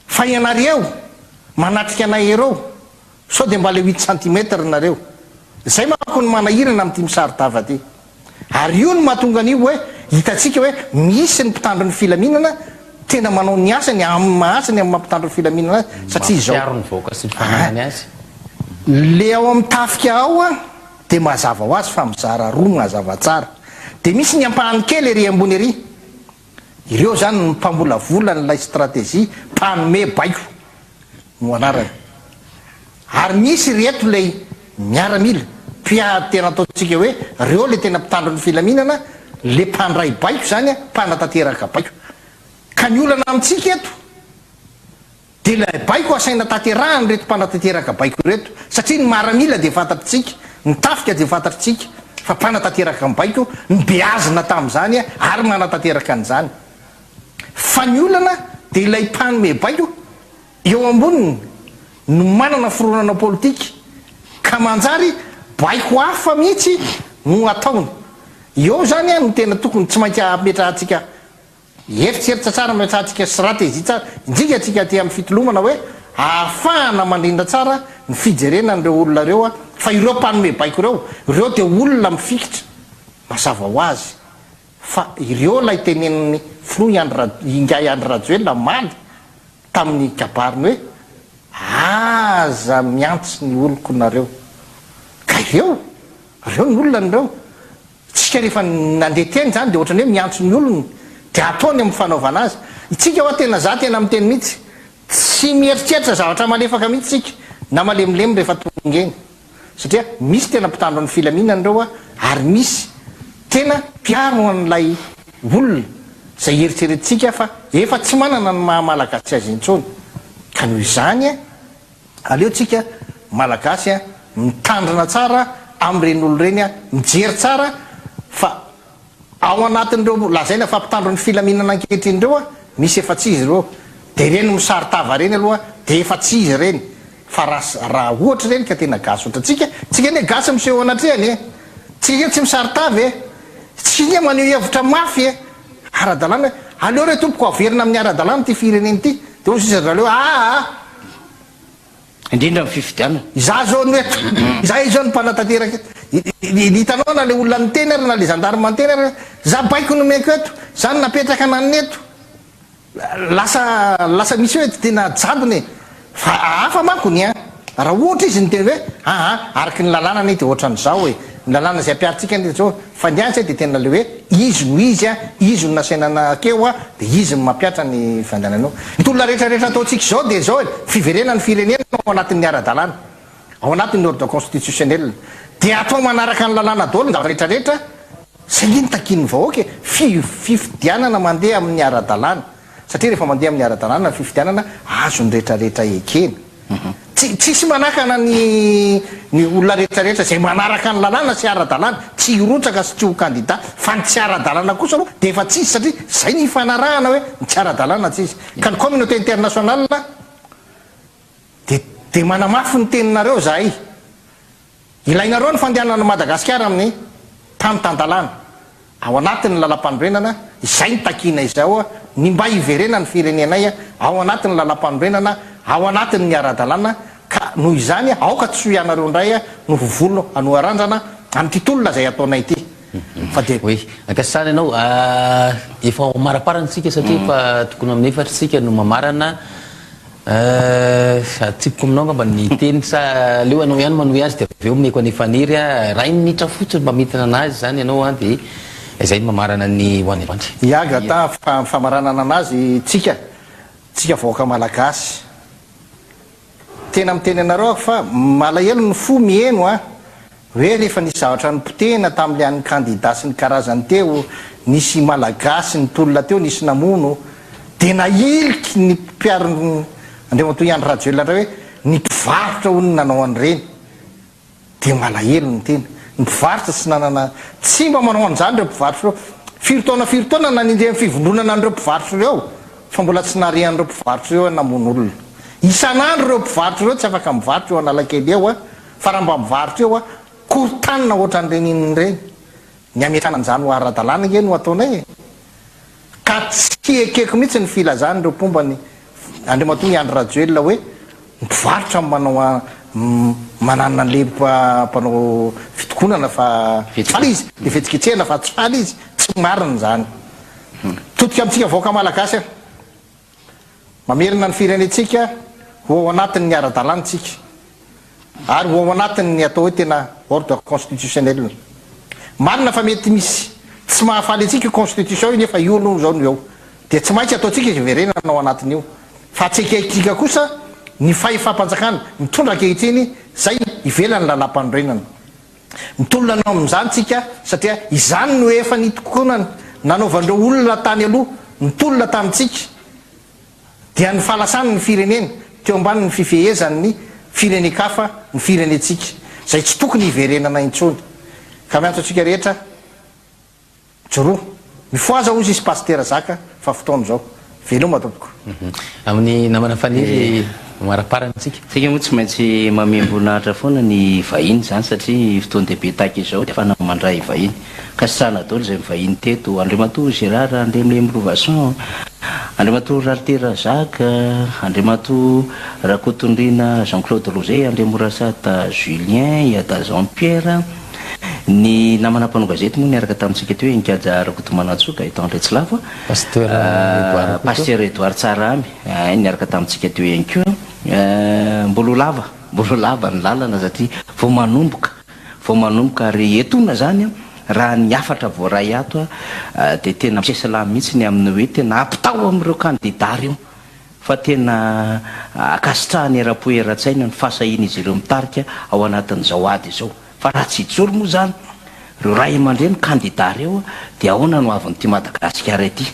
[SPEAKER 5] Fa ianareo manatrika anay ireo Sao dia mba le huit centimètre nareo? Zay manko no manahirana amin'ity misaro-tava ty. Ary io no mahatonga an'io hoe hitantsika hoe misy ny mpitandro ny filaminana tena manao ny asany amin'ny maha asany amin'ny maha mpitandro ny filaminana azy satria izao.
[SPEAKER 4] Mampiaro ny vahoaka sy ny fananany azy.
[SPEAKER 5] Le ao amin'ny tafika ao dia mazava ho azy fa mizara roa mazava tsara. Dia misy ny ampahany kely ery ambony ery. Ireo izany no mpamolavola an'ilay stratégie, mpanome baiko no anarany. Ary misy ireto ilay miaramila, mpiady tena ataontsika hoe ireo ilay tena mpitandro ny filaminana, ilay mpandray baiko izany, mpanatanteraka baiko. Ka ny olana amintsika eto dia ilay baiko asaina tanterahan'ireto mpanatanteraka baiko ireto, satria ny maramila dia fantatritsika, ny tafika dia fantatritsika fa mpanatanteraka ny baiko, nobeazina tamin'izany ary manatanteraka an'izany. Fa ny olana dia ilay mpanome baiko eo amboniny no manana fironana politika. Ka manjary baiko hafa mihitsy no ataony. Eo izany no tena tokony tsy maintsy ametrahantsika eritreritra tsara, ametrahantsika stratégie tsara, indrindra antsika aty amin'ny fitolomana hoe ahafahana mandrindra tsara ny fijerena an'ireo olona ireo fa ireo mpanome baiko ireo, ireo dia olona mifikitra mazava ho azy fa ireo ilay tenenin'ny filoha Andry Ingahy Andry Rajoelina omaly tamin'ny kabariny hoe aza miantso ny oloko nareo. Ka ireo, ireo ny olona ireo. Tsika rehefa nandeha teny zany de ohatrany hoe miantso ny olony de ataony amin'ny fanaovana azy. Itsika hoa tena za tena miteny mihitsy, tsy mieritreritra zavatra malefaka mihitsy tsika na malemilemy rehefa tonga eny. Satria misy tena mpitandro ny filaminana ireo ary misy tena mpiaro an'ilay olona izay eritreretintsika fa efa tsy manana ny maha malagasy azy intsony. Ka noho izany aleo tsika malagasy mitandrina tsara amin'ireny olona ireny, mijery tsara fa Ao anatin'ireo lazaina fa mpitandro ny filaminana ankehitriny ireo misy efa tsy izy ireo. Dia ireny misaron-tava ireny aloha dia efa tsy izy ireny. Fa raha raha ohatra ireny ka tena gasy ohatrantsika, tsika anie gasy miseho eo anatrehany e! Tsika anie tsy misaron-tava e! Tsika anie maneho hevitra mafy e! Ara-dalàna hoe aleo re tompoko averina amin'ny ara-dalàna ity firenena ity. Dia hoy sisa ry zareo hoe aa!
[SPEAKER 7] Indrindra ny fifidianana.
[SPEAKER 5] Izaho izao no eto. Izaho izao no mpanatanteraka eto. Hitanao na ilay olona niteny ary na ilay gendarme niteny ary, izaho baiko nomeko eto, izaho no napetraka ananona eto. Lasa lasa misy hoe tena jadona e. Fa hafa manko ny an. Raha ohatra izy niteny hoe aa araka ny lalàna anie dia ohatran'izao e. Ny lalàna izay ampiharintsika anie dia izao. Fa ny ahy izay dia tena ilay hoe izy no izy an, izy no nasaina nakeo an, dia izy no mampihatra ny fandehanana eo. Ny tolona rehetra rehetra ataontsika izao dia izao e, fiverenan'ny firenena ao anatin'ny ara-dalàna, ao anatin'ny ordre constitutionnel. Dia atao manaraka ny lalàna daholo ny zavatra rehetra rehetra, saingy ny takian'ny vahoaka e, fifidianana mandeha amin'ny ara-dalàna. Satria rehefa mandeha amin'ny ara-dalàna ny fifidianana, azon'ny rehetra rehetra ekena. Tsy tsisy manakana ny ny olona rehetra rehetra izay manaraka ny lalàna sy ara-dalàna tsy hirotsaka sy tsy ho kandida fa ny tsy ara-dalàna kosa aloha dia efa tsisy satria izay ny ifanarahana hoe ny tsy ara-dalàna tsisy ka ny communauté internationale dia dia manamafy ny teninareo zahay. Ilainareo ny fandehanana an'i Madagasikara amin'ny tany tan-dalàna, ao anatin'ny lalampanorenana, izay no takiana izao, ny mba hiverenan'ny firenenay ao anatin'ny lalampanorenana, ao anatin'ny ara-dalàna, ka noho izany aoka tsy ho ianareo indray no ho volo hanoharandrana amin'ity tolona izay ataonay ity, fa dia.
[SPEAKER 4] Oui, ankasitrahana ianao. Efa ho amaraparana isika satria efa tokony amin'ny efatra isika no mamarana. Euh, atsipiko aminao angamba ny teny sa aleo ianao ihany manohy azy dia avy eo omeko an'i Faniry a, iray minitra fotsiny mba mintina anazy izany ianao an dia izay no mamarana ny ho any Ivandry.
[SPEAKER 5] Ya Gata, fa famaranana anazy tsika, tsika vahoaka malagasy. Tena miteny anareo aho fa malahelo ny fo miheno a! Hoe rehefa nisy zavatra nopotehina tamin'ilay an'ny kandida sy ny karazany teo, nisy malagasy nitolona teo, nisy namono, dia nahiliky ny mpiaro Andriamatoa Andry Rajoelina indray hoe ny mpivarotra hono no nanao an'ireny. Dia malahelo ny tena. Ny mpivarotra tsy nanana, tsy mba manao an'izany ireo mpivarotra ireo. Firy taona firy taona nanenjehan'ny fivondronana an'ireo mpivarotra ireo fa mbola tsy narian'ireo mpivarotra ireo hoe namono olona. Isan'andro ireo mpivarotra ireo tsy afaka mivarotra eo Analakely eo Fa raha mba mivarotra eo a, korotanina ohatran'ireny inona ireny. Ny hametrahana an'izany ho ara-dalàna ange no ataonay e. Ka tsy ekeko mihitsy ny filazan'ireo mpomba ny Andriamatoa Andry Rajoelina hoe mpivarotra no manao a, mananona an'ilay mpanao fitokonana fa tsy faly izy, ilay fihetsiketsehana fa tsy faly izy. Tsy marina izany. Mitodika amintsika vahoaka malagasy aho. Mamerina ny firenentsika ho ao anatin'ny ara-dalàna isika ary ho ao anatin'ny atao hoe tena ordre constitutionnel. Marina fa mety misy tsy mahafaly antsika io constitution io nefa io aloha izao no eo dia tsy maintsy ataontsika izy hiverenana ao anatin'io fa tsy ekentsika kosa ny fahefam-panjakana mitondra ankehitriny izay ivelan'ny lalàmpanorenana. Mitolona anao amin'izany tsika satria izany no efa nitokonana nanaovan'ireo olona tany aloha nitolona tamintsika dia ny fahalasany ny firenena teo ambanin'ny fifehezan'ny firenen-kafa ny firenentsika izay tsy tokony hiverenana intsony ka miantso antsika rehetra Mijoroa. Mifohaza hozy izy Pasitera Zaka fa fotoana izao. Veloma tompoko.
[SPEAKER 4] Amin'ny namana Faniry. Maraparany tsika.
[SPEAKER 7] Tsika moa tsy maintsy mamem-boninahitra foana ny vahiny izany satria fotoan-dehibe tahaka izao dia afahana mandray vahiny. Ankasitrahana daholo izay nivahiny teto, Andriamatoa Gérard Andriamilemirovason, Andriamatoa Ralitera Jacques, Andriamatoa Rakotondriana Jean Claude Roger, Andriamorasata Julien, Iada Jean Pierre, ny namana mpanao gazety moa niaraka tamintsika teo, Ingaja Rakotomanantsoa, Gaëtan Andriatsilavo,
[SPEAKER 4] Pasteur Edouard Koto.
[SPEAKER 7] Pasteur Edouard Tsarahame, niaraka tamintsika teo ihany koa. Mbola ho lava, mbola ho lava ny lalana satria vao manomboka, vao manomboka ary etoana izany raha ny hafatra voaray ato dia tena misesy lahy mihitsy ny amin'ny hoe tena ampitao amin'ireo kandida ireo fa tena ankasitrahany eram-po eran-tsaina ny fahasahian'izy ireo mitarika ao anatin'izao ady izao. Fa raha tsy hijoro moa izany ireo ray aman-dreny kandida ireo dia ahoana no havin'ity Madagasikara ity?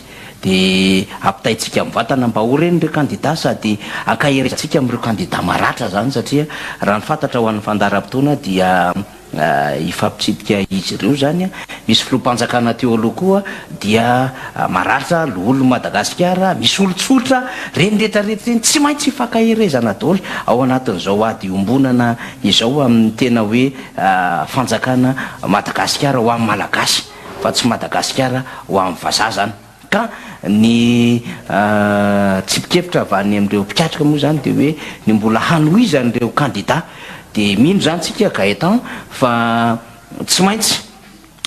[SPEAKER 7] Dia ampitaintsika mivantana mba ho ren'ireo kandida sady ankaherezantsika amin'ireo kandida maratra izany satria raha ny fantatra ho an'ny fandaharam-potoana dia hifampitsidika izy ireo izany. Misy filoham-panjakana teo aloha koa dia maratra, loholon'i Madagasikara, misy olon-tsotra, ireny rehetra rehetra ireny tsy maintsy hifankaherezana daholo ao anatin'izao ady iombonana izao amin'ny tena hoe fanjakana Madagasikara ho an'ny Malagasy fa tsy Madagasikara ho an'ny vazaha izany. Ka ny tsipikevitra avy any amin'ireo mpikatroka moa izany dia hoe ny mbola hanohizan'ireo kandida dia mino izany tsika Gaëtan fa tsy maintsy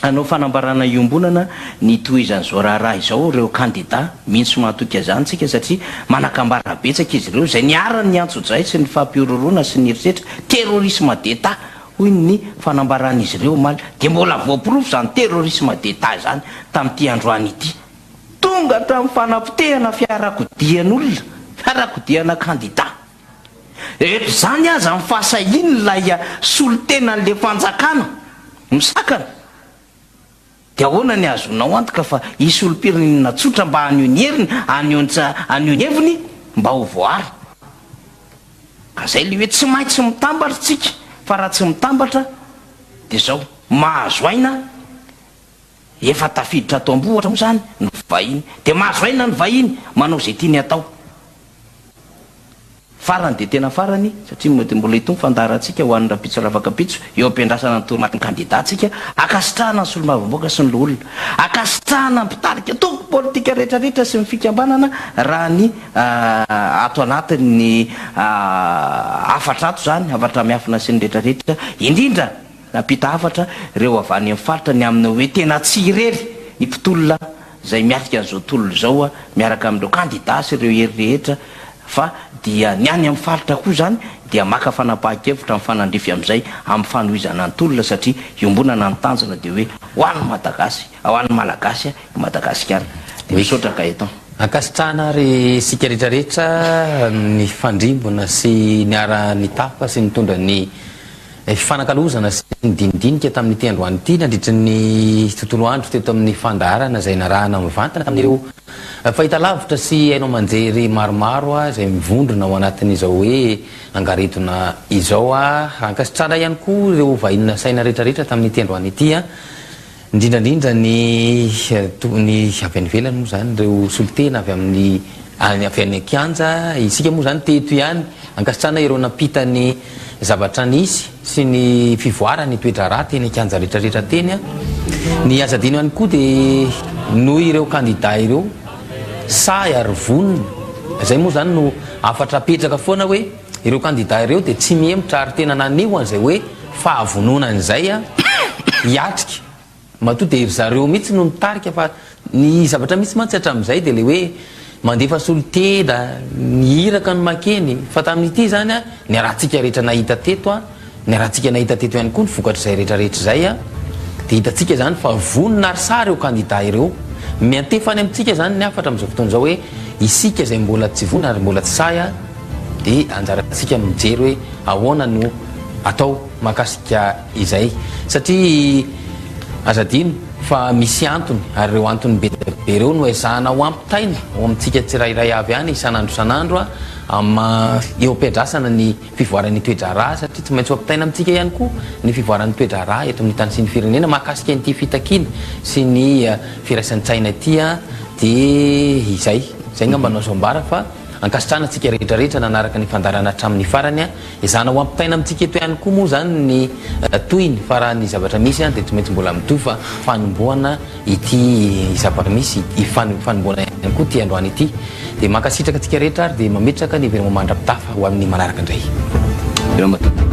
[SPEAKER 7] hanao fanambarana iombonana ny hitohizan'izao raharaha izao ireo kandida, mino sy mahatoky an'izany tsika satria manan-kambara betsaka izy ireo izay niharan'ny antsojay sy ny fampihorohoroana sy ny herisetra, terrorisme d'Etat hoy ny fanambaran'izy ireo omaly, dia mbola voaporofo izany terrorisme d'Etat izany tamin'ity androany ity. Tonga hatramin'ny fanapotehana fiarakodian'olona, fiarakodiana kandida. Eto izany aza ny fahasahian'ilay solontenan'ilay fanjakana misakana, dia ahoana ny ahazoanao antoka fa hisy olom-pirenena tsotra mba haneho ny heriny, haneho ny heviny mba ho voaaro? Ka zay le hoe tsy maintsy mitambatra tsika fa raha tsy mitambatra de zao mahazo aina efa tafiditra ato ambohitra moa zany ny vahiny de mahazo aina ny vahiny manao zay tiany atao. Farany dia tena farany, satria mety mbola hitohy ny fandaharantsika ho an'ny rahampitso ravakampitso, eo am-piandrasana ny toromarky ny kandida-ntsika, ankasitrahana ny solombavambahoaka sy ny loholona, ankasitrahana ny mpitarika antoko politika rehetrarehetra sy ny fikambanana raha ny ato anatin'ny hafatra ato izany, hafatra miafina sy ny rehetrarehetra, indrindra nampita hafatra ireo avy any amin'ny faritra ny amin'ny hoe tena tsy irery ny mpitolona izay miatrika an'izao tolona izao miaraka amin'ireo kandida sy ireo hery rehetra fa dia ny any amin'ny faritra koa izany dia maka fanapahan-kevitra mifanandrify amin'izay amin'ny fanohizana ny tolona satria iombonana ny tanjona dia hoe ho an'ny Madagasy, ho an'ny Malagasy i Madagasikara. Dia misaotra Gaëtan.
[SPEAKER 4] Ankasitrahana ary isika rehetra rehetra nifandrimbona sy niara-nitafa sy nitondra ny Fifanakalozana sy ny dinidinika tamin'ity androany ity nandritry ny tontolo andro teto amin'ny fandaharana izay narahana mivantana tamin'ireo fahitalavitra sy haino aman-jery maromaro izay mivondrona ao anatin'izao hoe angaredona izao. Ankasitrahana ihany koa ireo vahiny nasaina rehetrarehetra tamin'ity androany ity. Indrindra indrindra ny ny avy any ivelany moa izany, ireo solontena avy amin'ny avy any an-kianja, isika moa izany teto ihany, ankasitrahana ireo nampita ny zavatra nisy sy ny fivoaran'ny toe-draharaha teny an-kianja rehetra rehetra teny. Ny aza adino ihany koa dia noho ireo kandida ireo sahy ary vonona, izay moa izany no hafatra apetraka foana hoe ireo kandida ireo dia tsy mihemotra ary tena naneho an'izay hoe fahavononana izay hiatrika. Matoa dia ry zareo mihitsy no mitarika fa ny zavatra misy mantsy hatramin'izay dia ilay hoe mandefa solontena, ny iraka no makeny. Fa tamin'ity izany niarahantsika rehetra nahita teto, niarahantsika nahita teto ihany koa ny vokatr'izay rehetra rehetra izay dia hitantsika izany fa vonona ary sahy ireo kandida ireo. Miantefa any amintsika izany ny hafatra amin'izao fotoana izao hoe isika izay mbola tsy vonona ary mbola tsy sahy dia anjarantsika mijery hoe ahoana no atao mahakasika izay satria aza adino fa misy antony ary ireo antony be dia be ireo no ezahana ho ampitaina ao amintsika tsirairay avy any isan'andro isan'andro amin'ny eo am-piandrasana ny fivoaran'ny toe-draharaha satria tsy maintsy ho ampitaina amintsika ihany koa ny fivoaran'ny toe-draharaha eto amin'ny tany sy ny firenena mahakasika an'ity fitakiana sy ny firaisan-tsaina ity dia izay izay angamba no azo ambara fa. Ankasitrahana antsika rehetra rehetra nanaraka ny fandaharana hatramin'ny farany. Ezahana ho ampitaina amintsika eto ihany koa moa izany ny tohiny fa raha ny zavatra misy dia tsy maintsy mbola mitohy fa fanombohana ity zava-misy fanombohana ihany koa ity androany ity. Dia mankasitraka antsika rehetra ary dia mametraka ny veloma mandra-pitafa ho amin'ny manaraka indray. Veloma tompoko.